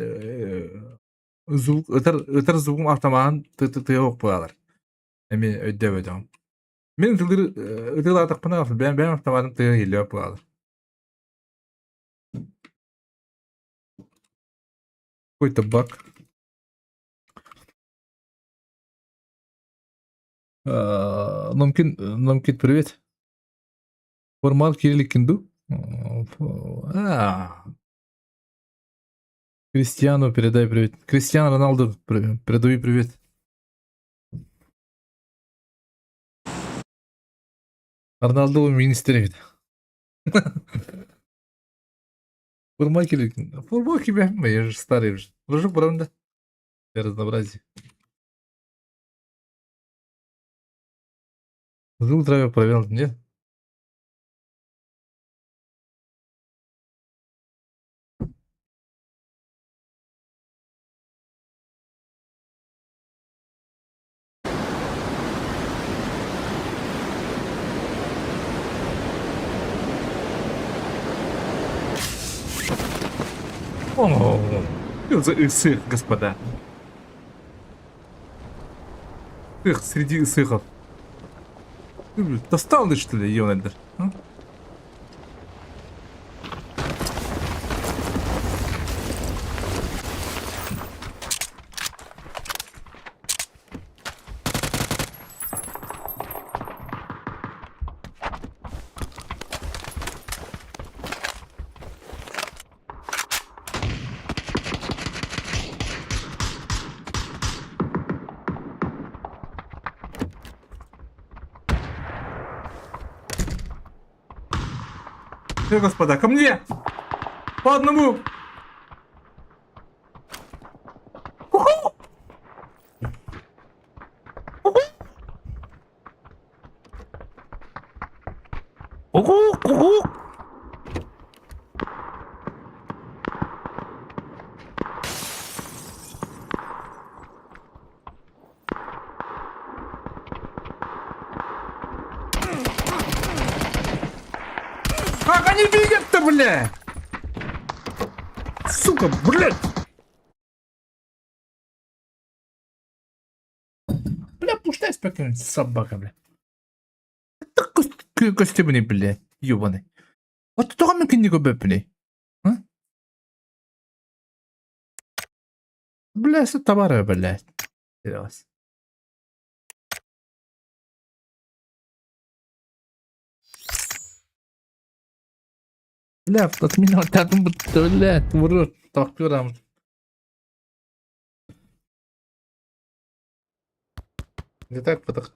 звук ытар ытар звугум автомаһын тыа буолар. Эмиэ өйдөөбөтөҕүм. Мин ытылыр ытыалаатахпына бэйэм бэйэм автоматым тыа иһиллибэт буолар. Какой-то баг. Номкин, Номкин, привет. Формал кирилликин ду? А. Кристиану передай привет. Кристиан Роналду, передаю привет. Роналду министр эбит. Формал кирилликин. Формал кибе, я же старый уже. Дружок, правда? Для разнообразия. Звук драйвер проверил, нет? О, за сыр, господа. Эх, среди сыхов. Ты, блин, достал ты, что ли, ёнадыр? А? Все, господа, ко мне! По одному! Уху! Уху! Уху! Уху! Как они видят-то, бля? Сука, блядь! Бля, пуштай спокойно, собака, бля. Так костюмный, бля, ёбаный. Вот тоҕо мин кинигэ бөппүнүй? А? Бля, с товары, блядь. Терялась. Бля, отмена, блядь, в рот, тохтурам. Не так потох.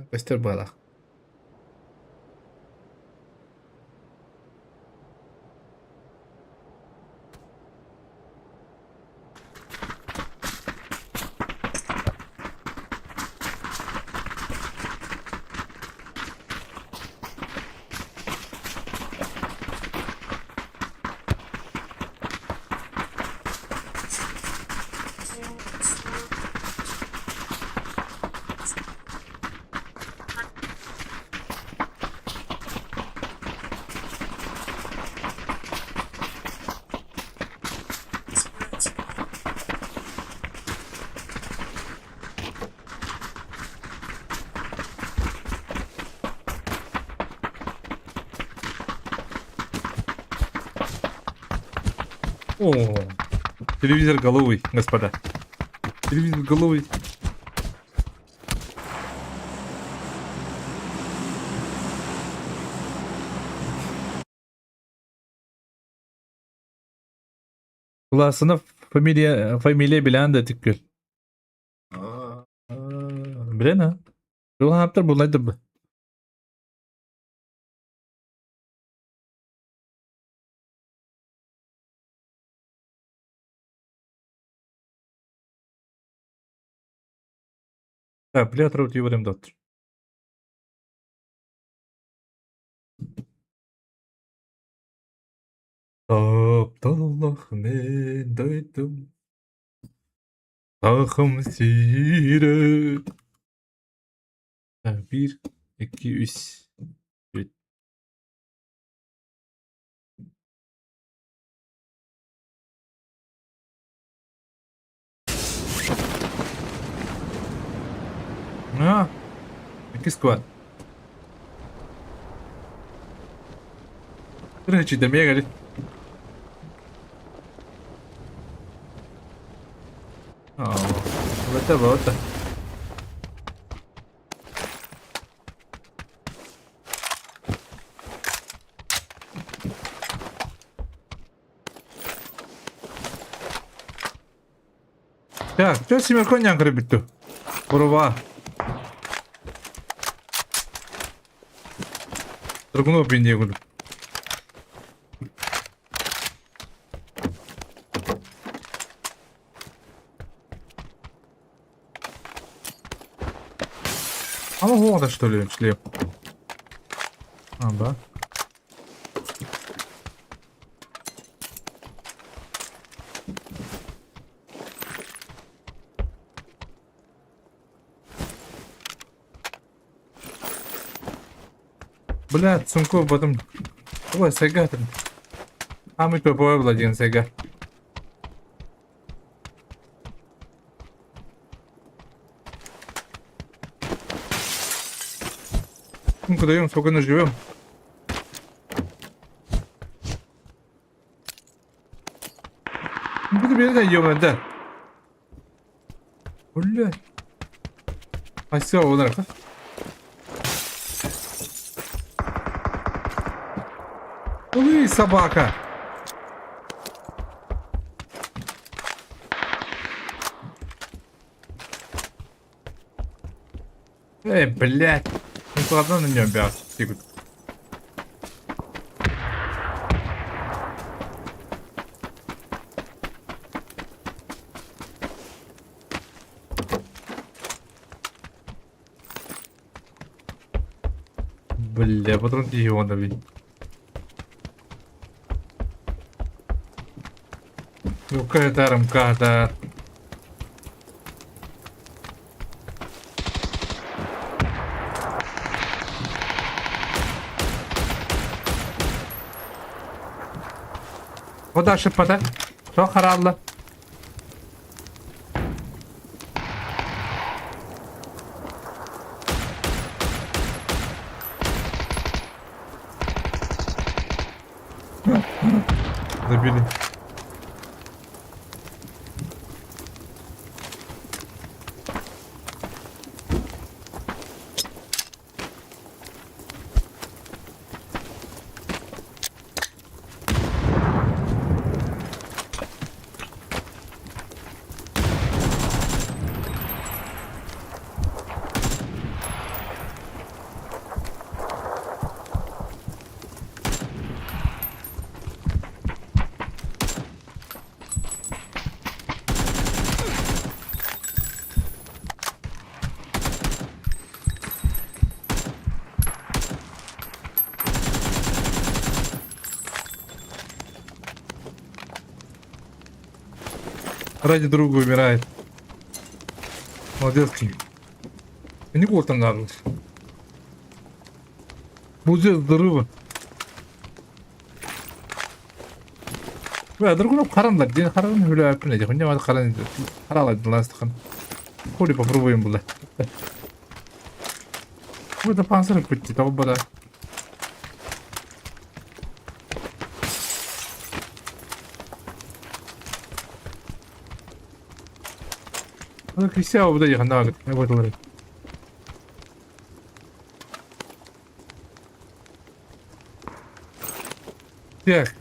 Костер балах. О, телевизор головой, господа. Телевизор головой. Кылаасынов фамилия, фамилия билэн да түккүл. Билэн а? Жолханаптар буллайдыр бу. Так, бля, доттыр. Тапталлах мен дойдум. Сахам сире. Так, 1, 2, 3, 4. А, икки сквад. Короче, добегали. Вот это вот. Так, чё семеркон няҥкыры бүттү? Буруба. Тургунов бин диye курдук. Ама хуоҕа что ли шлеп? А, да. Бля, Цунков потом... Ой, сайга там. А мы ППВ владеем сайга. Ну-ка даем, спокойно живем. Ну, буду бери, да. Бля. А все, удар. Ой, собака. Эй, блядь. Ну ладно на нем бяс. Бля, патрон тиһи блин. Ну катарым катар. Вода шыппата. Туох хараалла. Забили. Ради друга умирает. Молодец. Не там надо. Будет здорово. Бля, другу харан дин харан хүлэ апнэ дэ хүнэ мад харан харала дыластхан. Хули попробуем было. Вот пансер пути того бада. Кися обда яхнаа гэдэг. Так.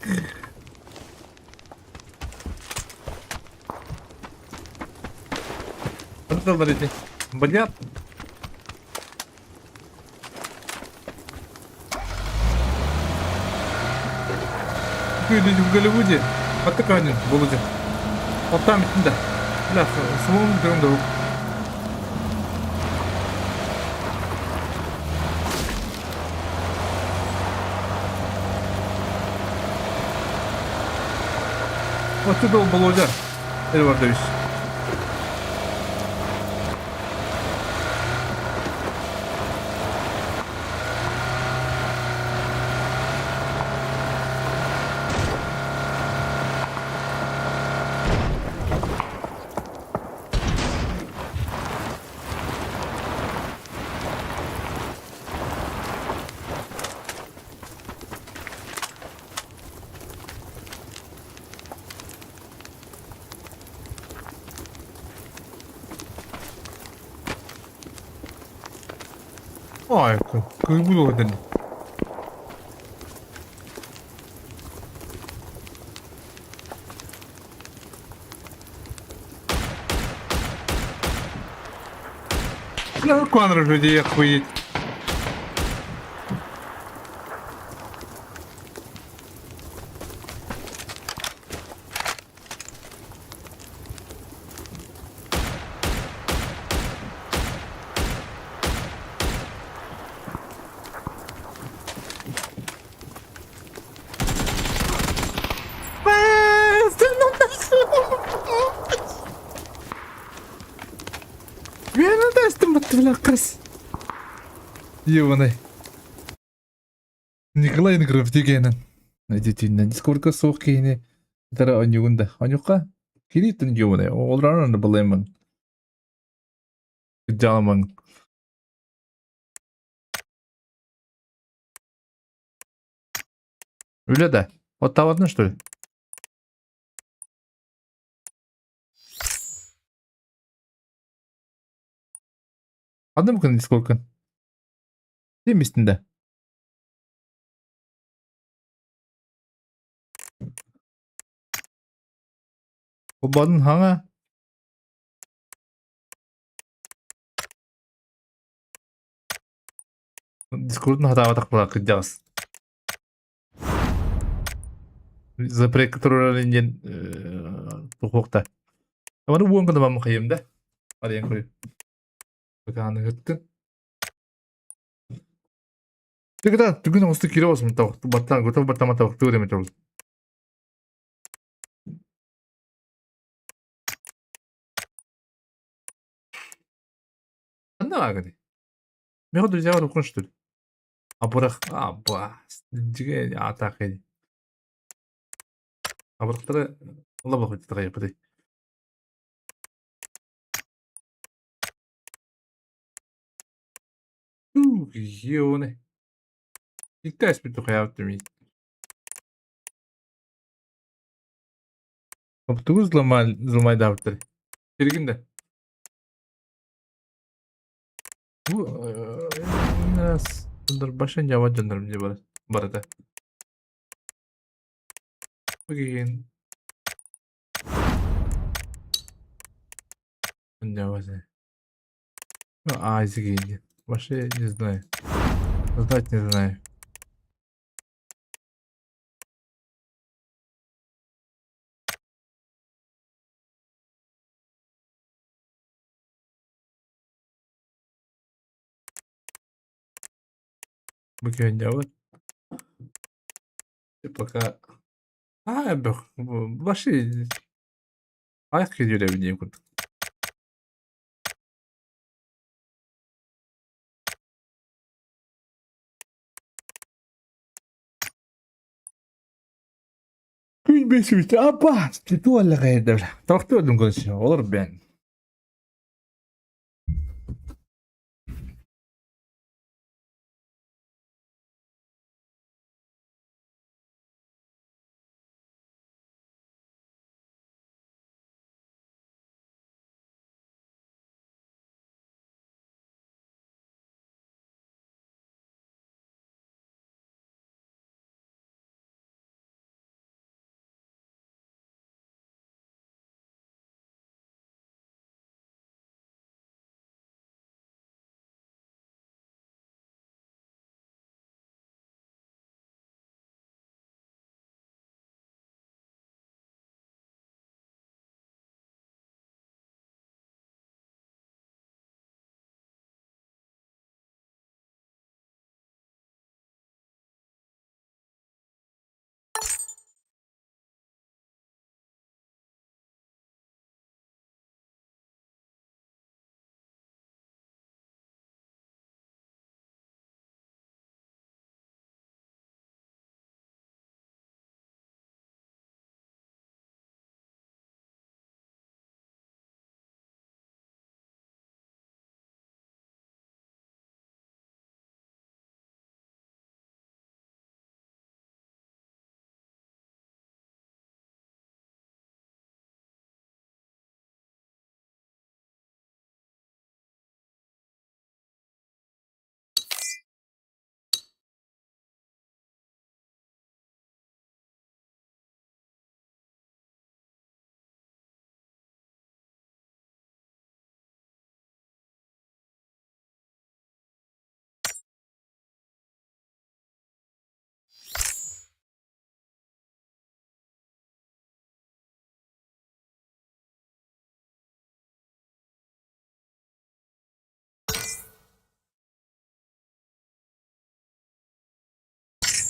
Смотрите. Блядь. Люди в Голливуде. А такая Володя. Вот там, да. Бля, самому дом Вот ты был Володя Эдуардович. Ой, как было это. Ну, Конор людей охуеть. Ёбаный. Николай Негров дигэнэн. Дитиннэн дискорка суох киһини тара онньугун да. Онньукка кириттин ёбаный. Олран балаймын. Жаламан. Үлэ да. Оттаватын что ли? Анда мүмкін дискордкын. Деместін да. Обадын хаңа. Дискордун хатаабатах була кырдьаҕас. Запрет турарын диэн тухуохта. Амары уон гына мамы хайым да. Арыйан көрү. Бакааны хыттын. Тыгыта түгүн оҥосту киирэ осмун тавах баттаан готов баттама тавахтыы эмит ол. Ханна баагыный? Меха друзья рукун что ли? Абырах абас дьигэ атаах ини. Абырахтара лабах тагайпыты. Ёны. Иккээс бүтү хаябыт Тугу взломайдаабыттар. Сиргин да. Бу башын жаба дьоннорум дии барыта. Бу киһин Азия. Вообще не знаю. Знать не знаю. Бу киһин Пока А, вообще айах киһи курдук. Күн бесүт апа туаллаҕайда тохтуодун көрсө олор бен.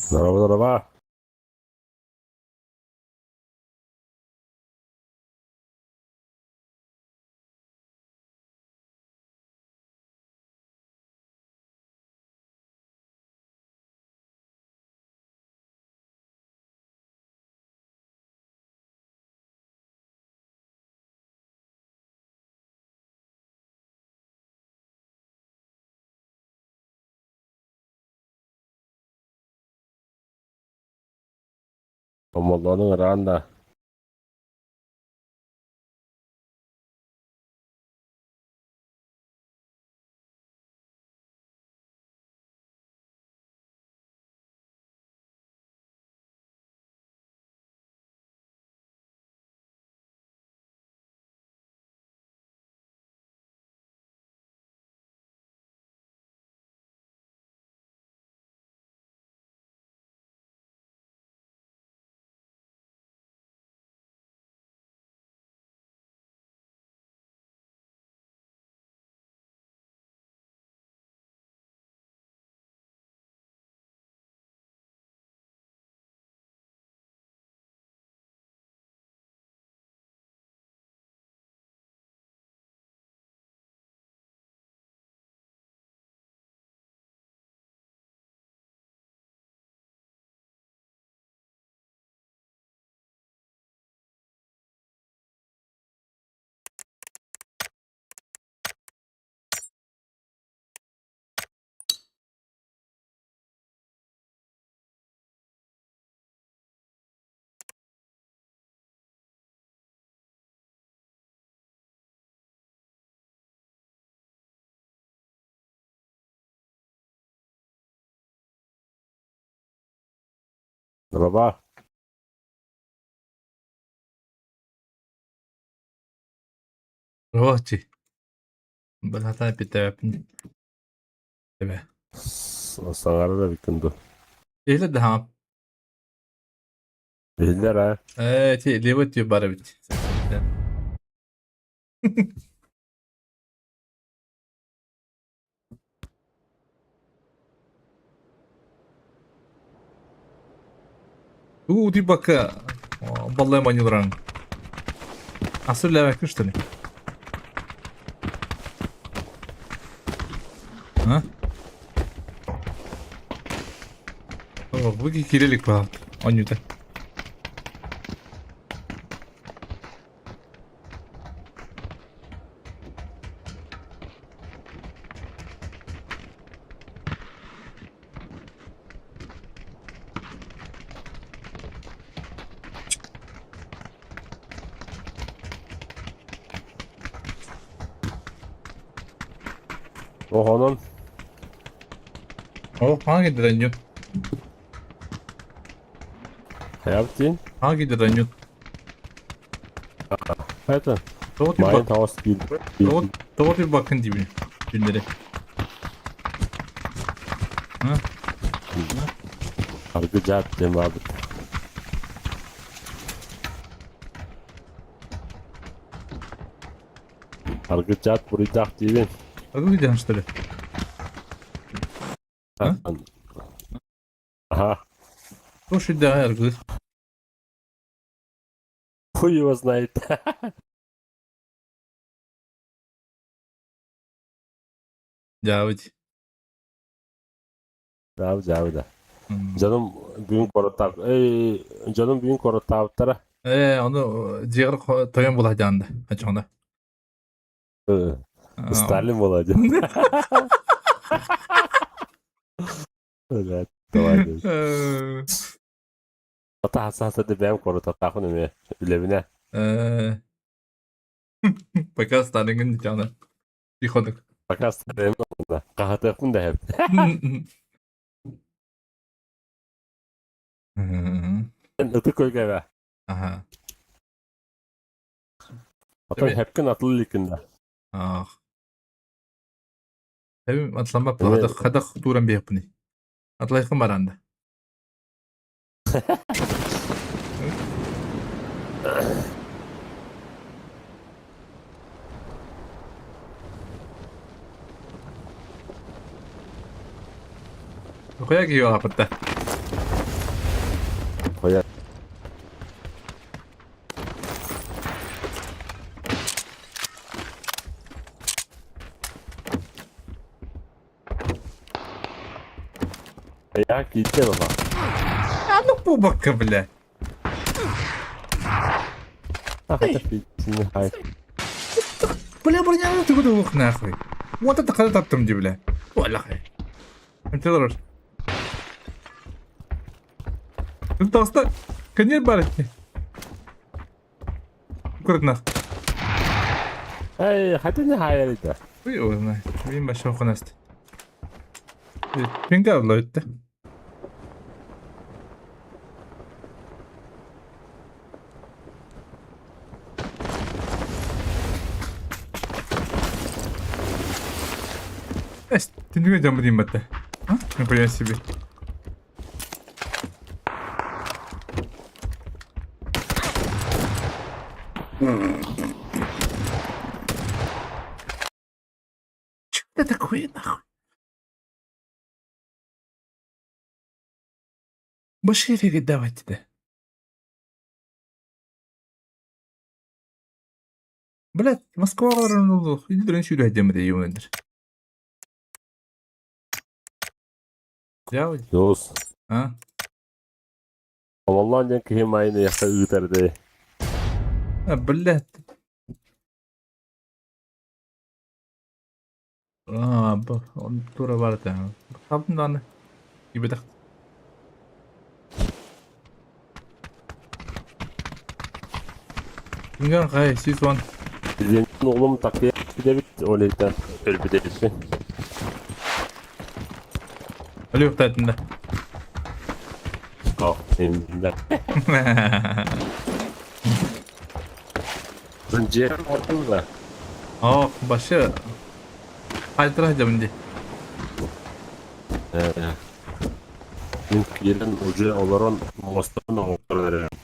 Здорово, здорово. Омоллоонуҥ ыраан да Здорово. Уочи. Быһата эппиттээбэппин Эбэ. Саҥарар эбиккин дуу? Иһиллэр да хаҥап. Иһиллэр ээ. Ээ, ити левый өттүгэр бар эбит. Уу, утуйбакка баллайым оонньуулараҥ. Асы үлэлээбэккин что ли? А? О, бу киирэ илик баҕар оонньуута. Оһонон О, хаҥа киллэрэн хайабытын? Хаҥа киллэрэн Это Тоҕо Майн тыыппак House биир тоҕо тоҕо тыыппаккын диибин күннэри. А? Аргы дьаат диэн баабыт. Аргы дьаат буруйдаах диибин. Аргы диэн что ли? А? Ага. Тоҕо сүрдээҕи аргы. Хуй его знает. Дьаабыт. Дьаабы дьаабы да. Дьонум бүгүн куораттаах эй дьонум бүгүн куораттаабыттара. Ээ, ону дьиэҕэр тойон буолар дьаанда оччоҕуна. Сталин буолар диэн. Давай. Ата хаса да бэйэм куоратахтаахпын эмиэ үлэбинэ. Пока Сталиҥҥын дьаана. Тихонык. Пока Сталиҥҥын хаһатыахпын да эһэбит. Ытык көлгөбө. Аха. Оттон хэпкин атыл иликкин да. Ах. Эбим атламмап хадах хадах тууран биэхпиний. Атлайхын баранда. Хуя киһи ааппытта. Я киирдэ баба. А ну пубакка, бля. Бля, броня, ты куда лух нахуй? Вот это когда таптым, бля. Олахай. Ты лорож. Толста, конец барытни. Курнах. Эй, хотя не хайрыта. Хуй его знает. Вин большой хунаст. Пинга ловит-то. Ты не видел, блин, это. А? Нихуя себе. Чё это такое, нахуй? Башире давайте, да. Блядь, Москва иди сюда, демри, юнедер. Дос. А? Оллон диэн киһи майын ыйахта ыытар дии. А, блядь. А, он тура барда. Хабнан. Ибедах. Күнгөн хай, 110. Диэн оҕлум такыйа бидэбит, ол иһиттэн өлбүт эбиппин. Өлүөхтаатында. О, именно. Дьиэ да. О, башы. Қайтара демінде. Мин киирэн уже олорон мостан оҥорон эрэрим.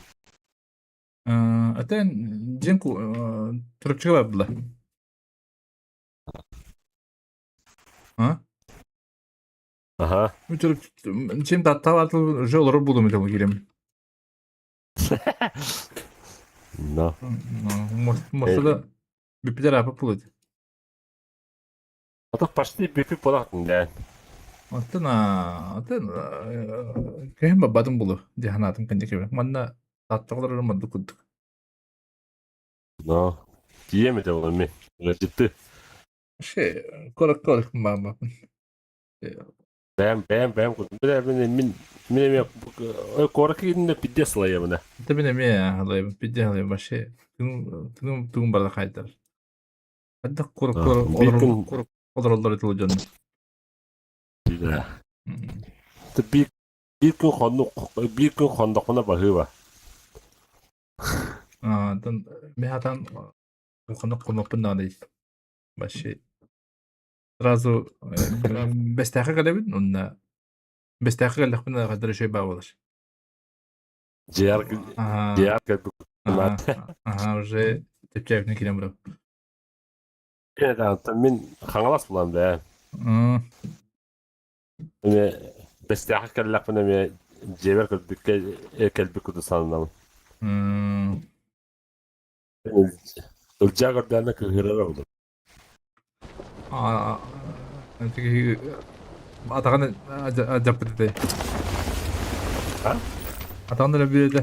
Атен дьиҥ Төрүччүгэ барбыла. А? Аха. Чем таттаабатыл уже олорор буолуом этэ киирэммин. Но. Мостада бүппүтэр ааппыт буолуо этэ. А то почти бүппүт буолаҕын даа. Оттон оттон киһим бабатын булу дии санаатым кэнники. Манна Тааттаҕа олорорум ордук курдук. Но. Тиийэм этэ ол эмиэ. Ыалдьытты. Вообще, коротко маама. Бэйэм бэйэм бэйэм курдук. Мин мин мин эмиэ куоракка киирдим пиздец сылайабына. Это мин эмиэ алайбын, пиздец алайбын вообще. Тыным тыым барда хайдар. Хайдах куоракка Биир күн олороллор этил дьон. Да. Биир биир күн хоннук биир күн хоннохпуна баһыыба. Антон мин хатан хоннох хоннохпун наада вообще. Сразу бэстээхэ кэлэбин уонна бэстээхэ кэллэхпинэ хайдах үчүгэй баа буолар. Дьиэр дьиэр кэлбит Аха, уже чэпчээбитинэн киирэн барабын. Мин Хаҥалас булан бээ. Эмиэ бэстээхэ кэллэхпинэ эмиэ дьиэбэр кэлбиккэ кэлбит курдук сананабын. Ылдьаа көрдөөнө кыыһырар буолур. Атаҕын дьаппыт этэй. Атаҕын эрэ бүөтэ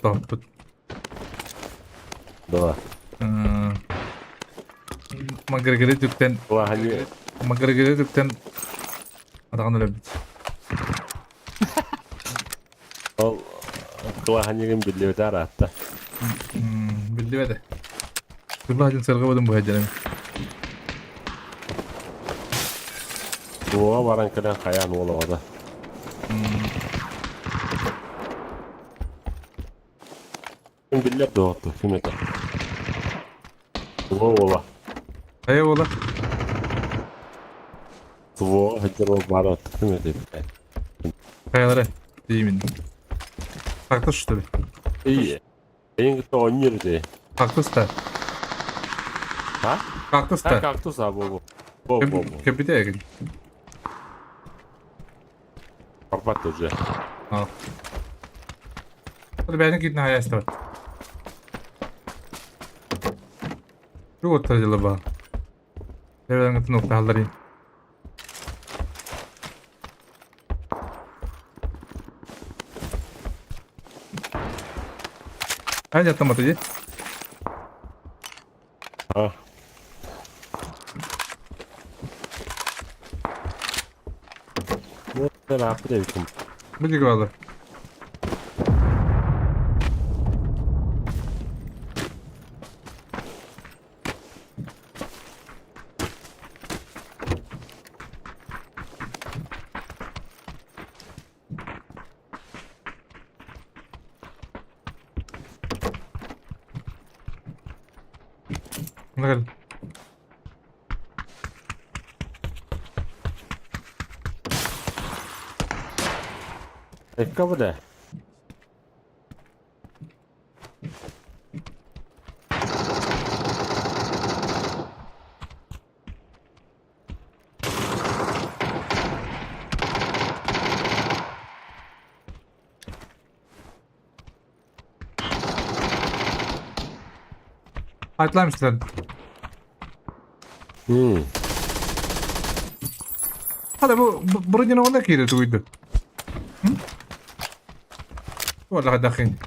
тоһуппут. Да. Макгрегоры түктэн Макгрегоры түктэн атаҕын өлөрбүт. Ол кылааһанньыгын биллибэтэ араатта. Биллибэтэ. Кылааһын сырҕабытын быһа дьэрим. Туоҕа баран кэлэн хайаан уол оҕото. Ким биллэр дуо ким этэ? Туо уола. Хайа уола? Туо сылдьар уол баара ким этэ? Хайалара деймин. Кактус что ли? И эйин кытта оонньуур этэ. Кактус та. А? Кактус та. Кактус а бу. Бу бу. Кэпитэ эгин. Барбат уже. А. Бэйэтин киирдин хайаастабат. Тугу оттор дьыла баар. Эбэҥҥитин уктаһалларый. Хайа автомат иди. А. Ааппыт эбиккин. Билиг баалар. Нагал. Экка да. Atlamışlar. Hada bu броня онно киирэ тугуйду. Уоллаха дахин.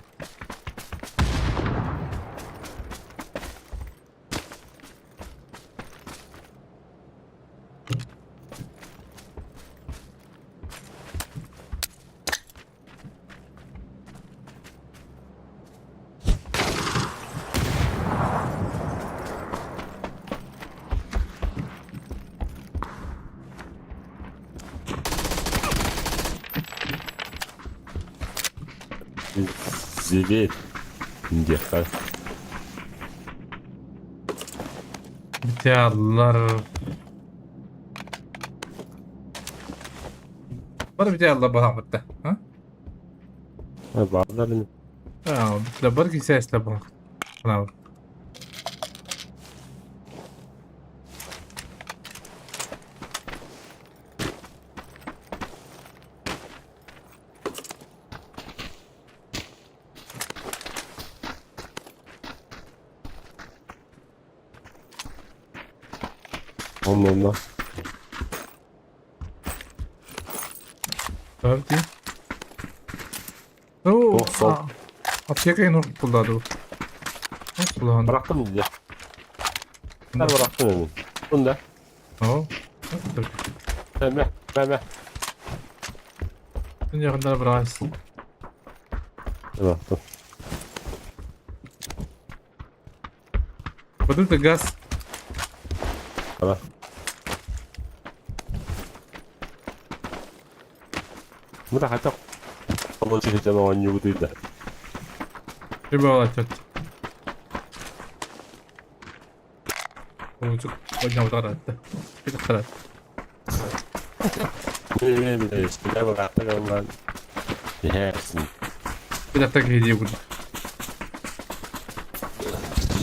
Зверь. Диэххэ. Битяллар. Бары битяллар баһаамытта. А? Баалар Аа, бар кисээслэ баһ. Анаа. Онно онно. Tabii. Oo, Ох, сол. Аптека ин буллады. Булган. Бырахтым дии. Бырахтым эми. Мында. Оо. Мэ, мэ, мэ. Күн якында бырас. Бырахтым. Вот это газ. Ана. Мында хотя получили жана оонньуубут ыйда. Прибавила тет. Улучук ойнабыт Бит харат. Бит киһи курдук.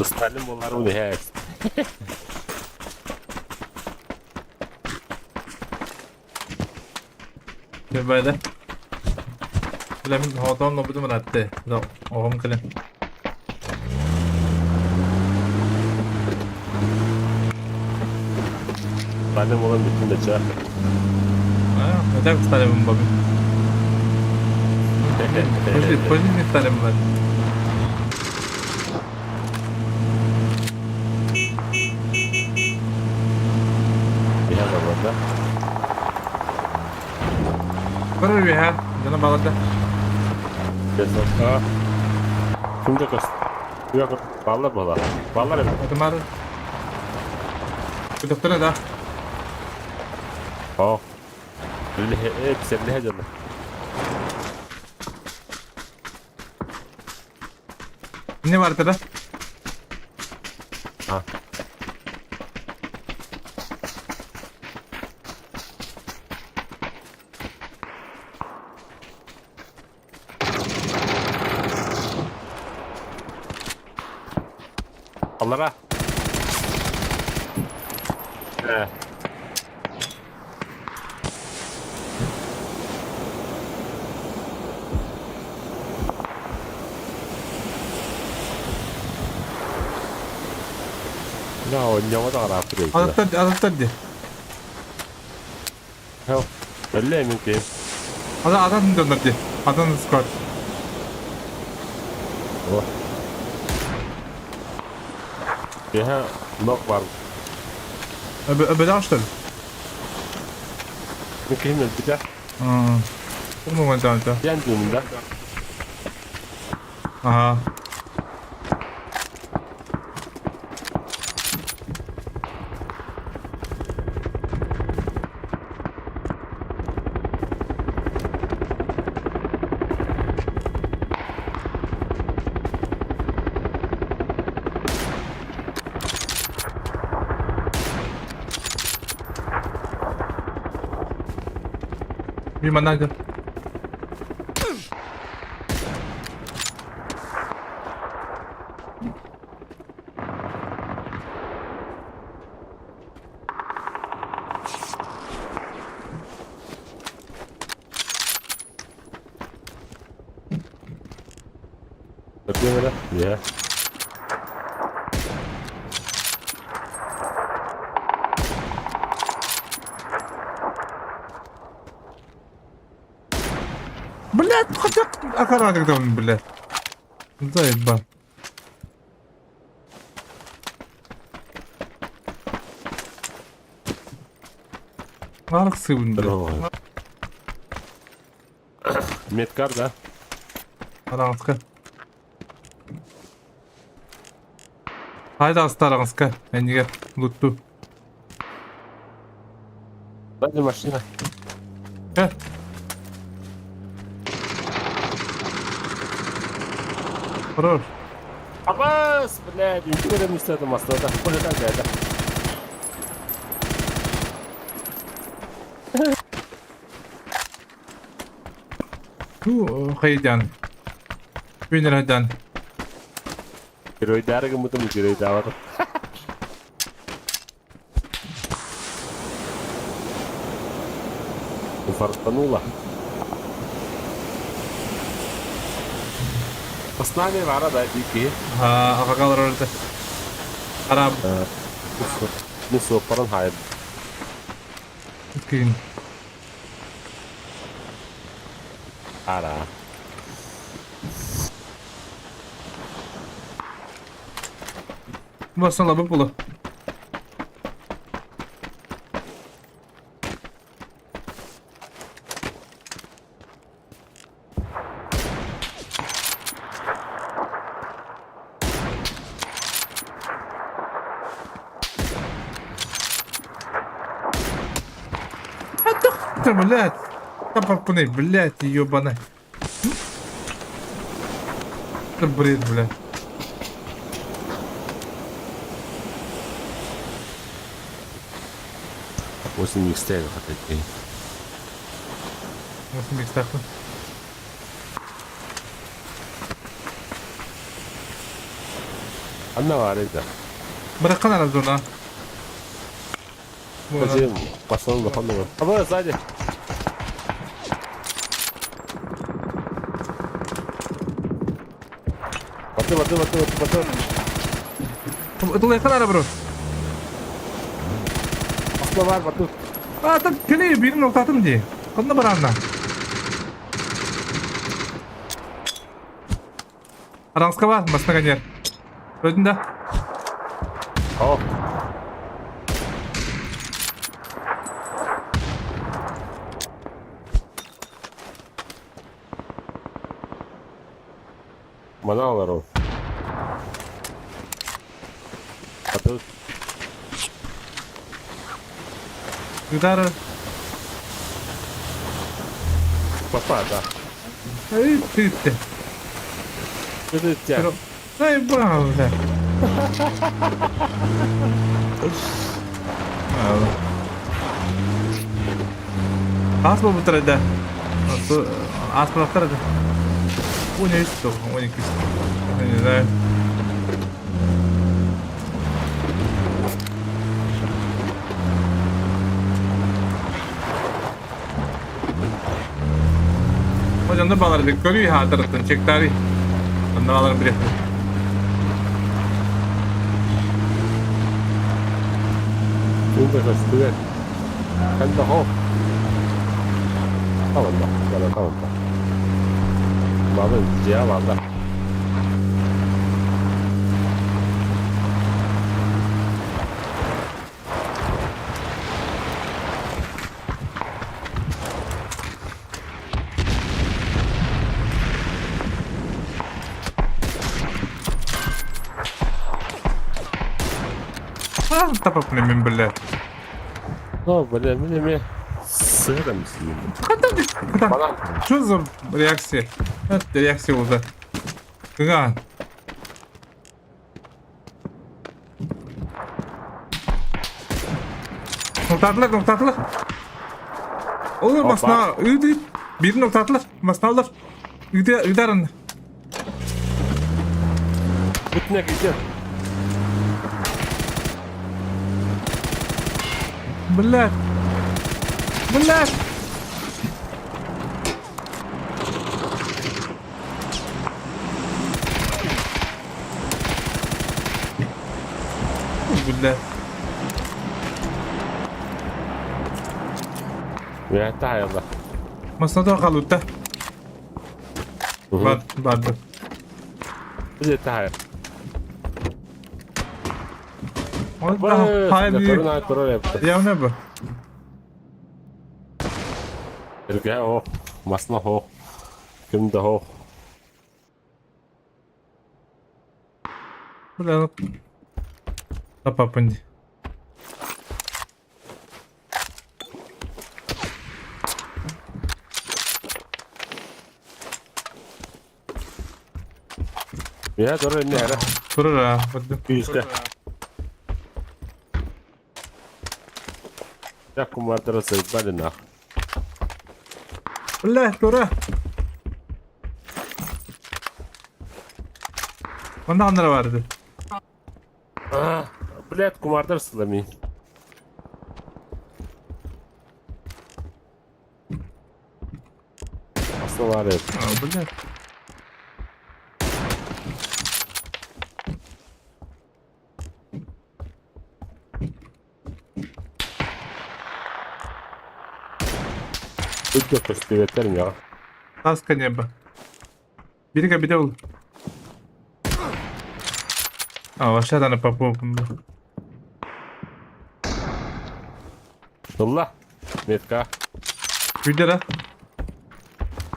Сталин боларын иһээс. Байды. Билэмин хотон лобутум ыратты. Оҕом кэлэн. Сталин болан бүттүн да чаа. А, это Сталин бабы. Подожди, подожди, не Сталин бабы. Иһэ да. Бары биһа, дана балада. А. Кимде көс? Yok, баллар бала. Баллар эми. Атымар. Күтөхтөрө да. Оо. Биле, писерлеhe жана. Не бар да? А. Аллара. Э. Да, онньоҕо даҕарааппыт эбит. Адаттар, адаттар ди. Өллө эмин ким. Ада адан донор ди. Адан сквад. О. Үөһэ нок баар. Öbödön что ли? Мин киһим өлбүтэ. Умнуган да. Диэн дьүнүн да. Ага. Мимо Надя. Көрдүҥ эрэ? Үөһэ. Блядь, хотя акара когда он, блядь. Заебал. Архсыбын, блядь. Медкар, да? Араҥаска. Хайда аста араҥаска. Эннигэр лутту. Сзади машина. Э. Хорош. Абас, блядь, үнкү эрэ мистата маслата. Полетан кайда. Ту хайдан. Күнэр хайдан. Геройдары гыммытым геройдаабатым. Фартанула. С нами вара да дикие. Аҕагалар орда. Араб. Мин суоппарын хайын. Кийин. Ара. Басын лабы була. А ты, блядь, Тапапны, блядь, ебаный. Это бред, блядь. 8 икстээх хатайдыы. 8 икстээх. Анна баар да. Быраккан ара зона. Зачем? Пошел на хону. А вот сзади. Баты, баты, баты, баты, баты. Тулайхан ара бро. Асла бар, баты. А, так кэлээ биирин охтоотум дии. Ханна бараанна? Араҥаска баар, басна каньер. Өлдүн да? О. Манан олорор. Аты Гитара. Папа, да. Эй, ты ты. Это тебя. Заебал, бля. Ас буолбуттара да. Ас буолбуттара да. 13 12 Не знаю. Hocam da baları görüyor hatırlatın çektari. Ondan alırım bir. Tunta көстүбэт. Ханна хоо. Таланда, бара таланда. Маны дьиэ барда. Тапаппын мин бля. О, бля, мин эмиэ сыһыт эмсийим. Хата, Банан. что за реакция? Это реакция уже. Кыгаан. Нуктаатылар, нуктаатылар. Олор Опа. масна ыды. Бир нуктаатылар, масналар. Ыды ыдарын. Бүтүнэ киирдим. Блядь. Блядь. Бля. Үөһэ таһайаллар. Массына хаалбыта. Бар, барды. Бile таһайар. Хайы Турар эбит. Явно бы. Эргэ оох, масна оох, ким да оох. Бля, Тапапын. Үөһэ турар эмиэ эрэ. Турар, Күүскэ. Дьэ кумардара сырбали нах. Бля, тура. Онда аннара барды. Блядь, кумардар сылами. Основары. А, блядь. Үдде көстүбэттэр миэхэ. Таска небо. Бери бери ол. А, вообще да на попу. Ылла. Метка. Видела?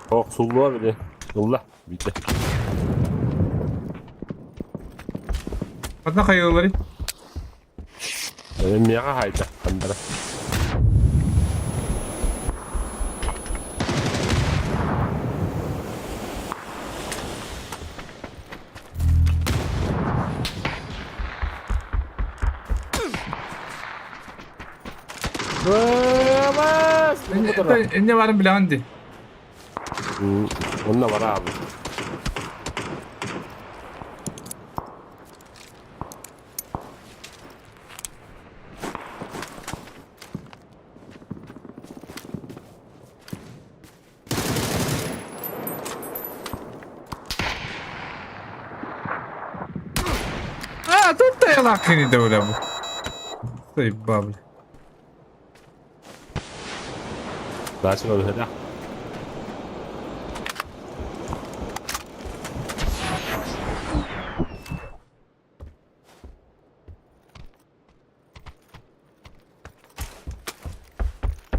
Ох, суллуа били. Ылла. Битэ. Одна хайыллари. Миэхэ хайда. Хандара. Инне барын билэҕин дии. Онно бараабыт. А, тут та лахи не доволя бу. Заебал, бля. Дальше да.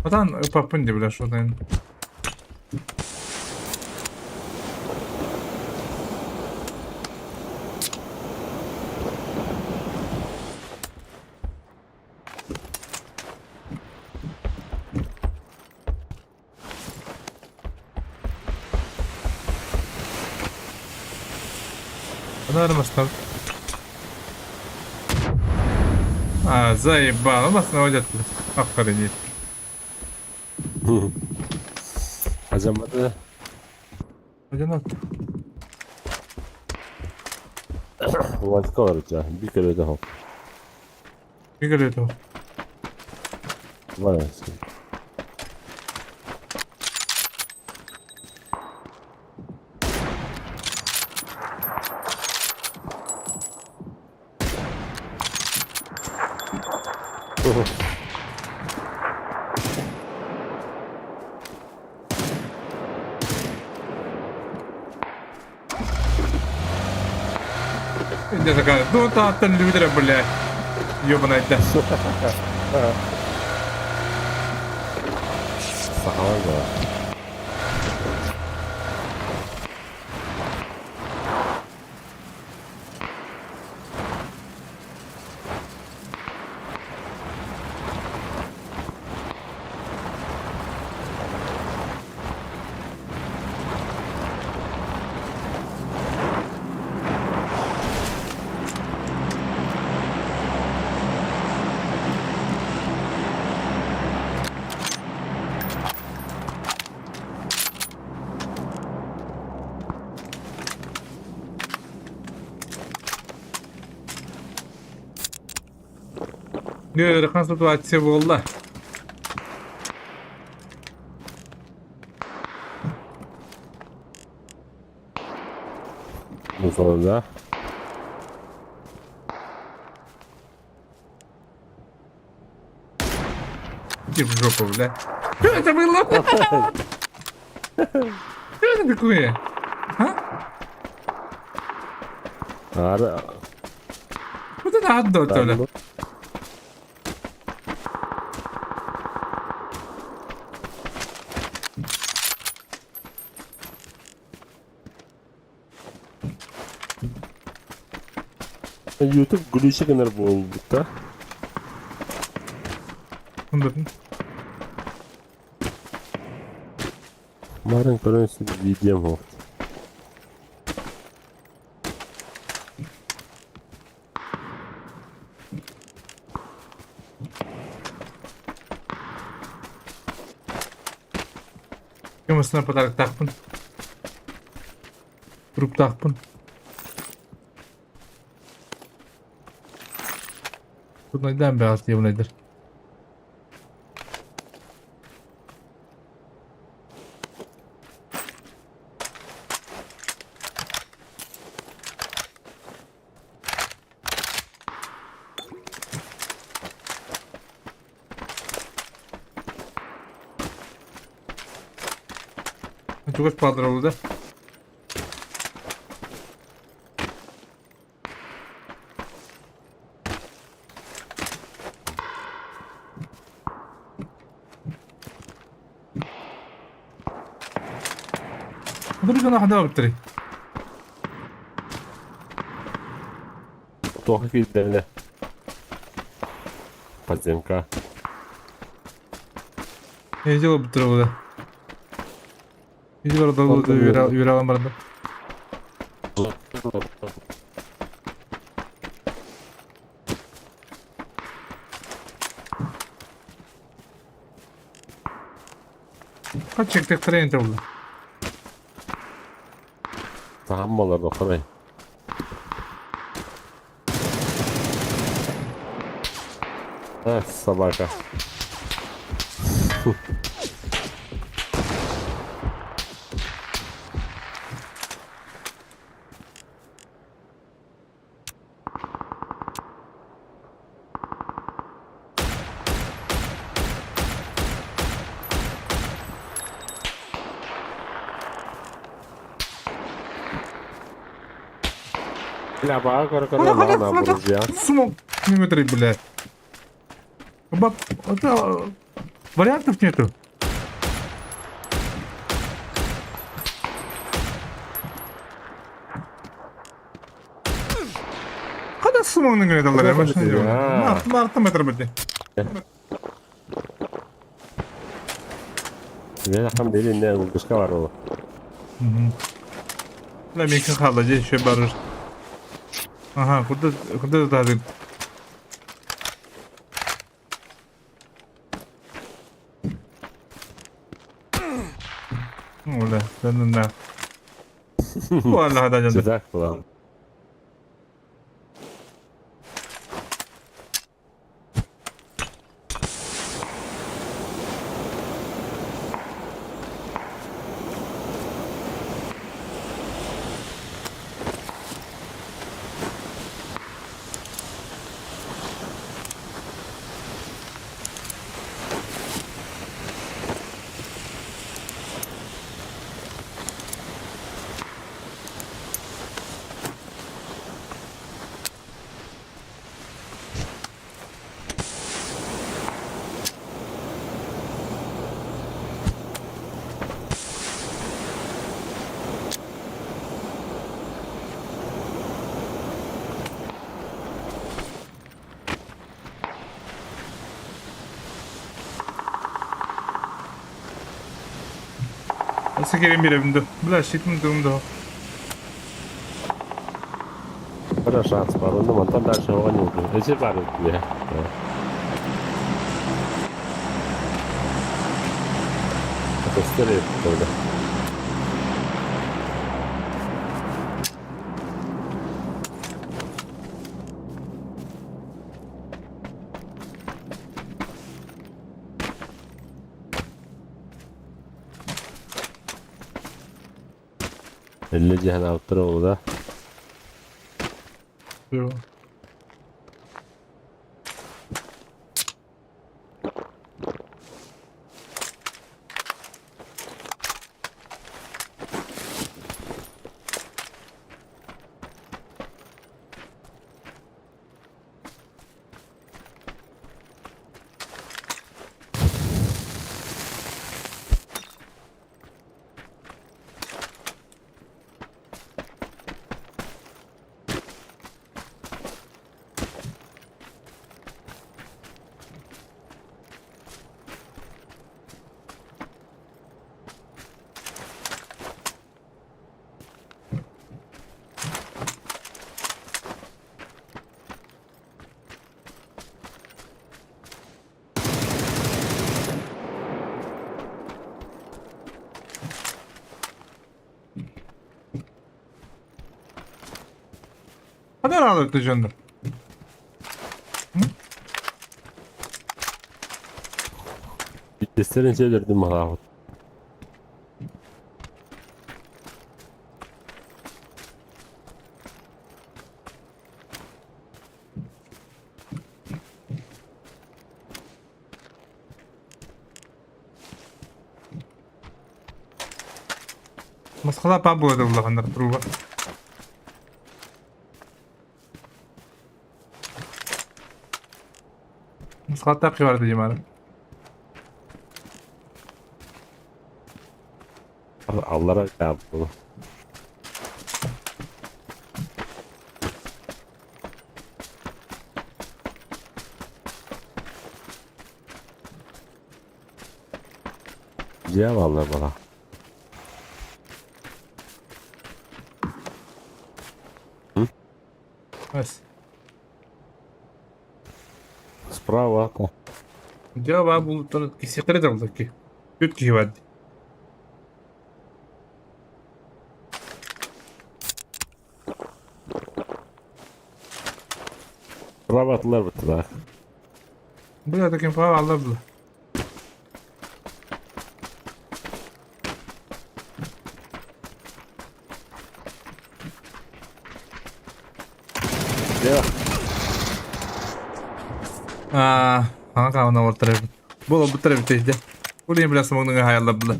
Отан ыппаппын дии бля, что-то. Анар А, заебал, у нас наводят, охренеть. Азаматы. Одинок. Войска барыча. Bir kere daha. Bir kere daha. Var. Где такая, ну там люди, бля. Ёбаная да. Сахалар да. Ыарахан ситуация буолла. Ну, да. Иди в жопу, бля. Что это было? Что это такое? А? Ара. Вот это отдал, Толя. YouTube глючи гынар буолбут да. Марын көрөн видеом вот. Кемесіне подарок тахпын. Труптаахпын. Турнайдаан бэҕэс диэбинайдар. Чугас паадырабыл да? Хатыры гына хада быттырый. Туох киирдэринэ Подземка. Не дело быттыра да. Видеолар үөрэ барда. Хачек тренер болды. Саһаммалар дохорой. А, собака. Бля, баа көрө-көрө маана буржуя. Смог не блядь. Баб, это вариантов нету. Когда смог не говорит, Марта метр бите. Мен хам деле не улгышка бар ол. Бля, мен қалды, же еще бар. Ага, куда куда ты Оля, да ну на. Оля, да, да. Сюда, куда? Осы керем беремді. Бля, щитім дымды. Бара шанс бар. Онда мантан дальше оған не болды. Эсер бар еді. Это тогда. Эллэ дьаһанаабыттара ол да. Всё. Ханан аалык дьоннор? Биттестэрин сиэлэрдин маһаахыт. Москва паб улаханнар труба. Москва бар дии Аллара кааппыл. Дьиэ балла бала. Ас. Справа. Дьэ баа булуттан кисиэхтэрэ дьаллакки. Түт киһи бар дии. Справа атылар быттылар. Бля, таким права алла бля. Аа, ана каана олортор эбит. Бу олбуттар эбит дэ. Бу бля самогнуга хаялла бля.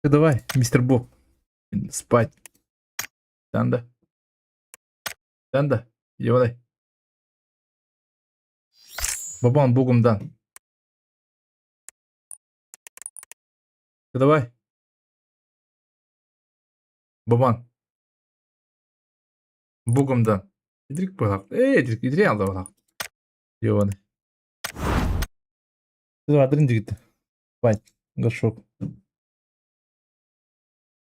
Давай, мистер Боб. Спать. Танда. Танда. Ёдай. Бабан богом дан. Давай. Бабан. Богом дан. Идрик пылак. Эй, Идрик, Идрик алда балак. Ёбаный. Давай, дрин дигит. Спать. Горшок.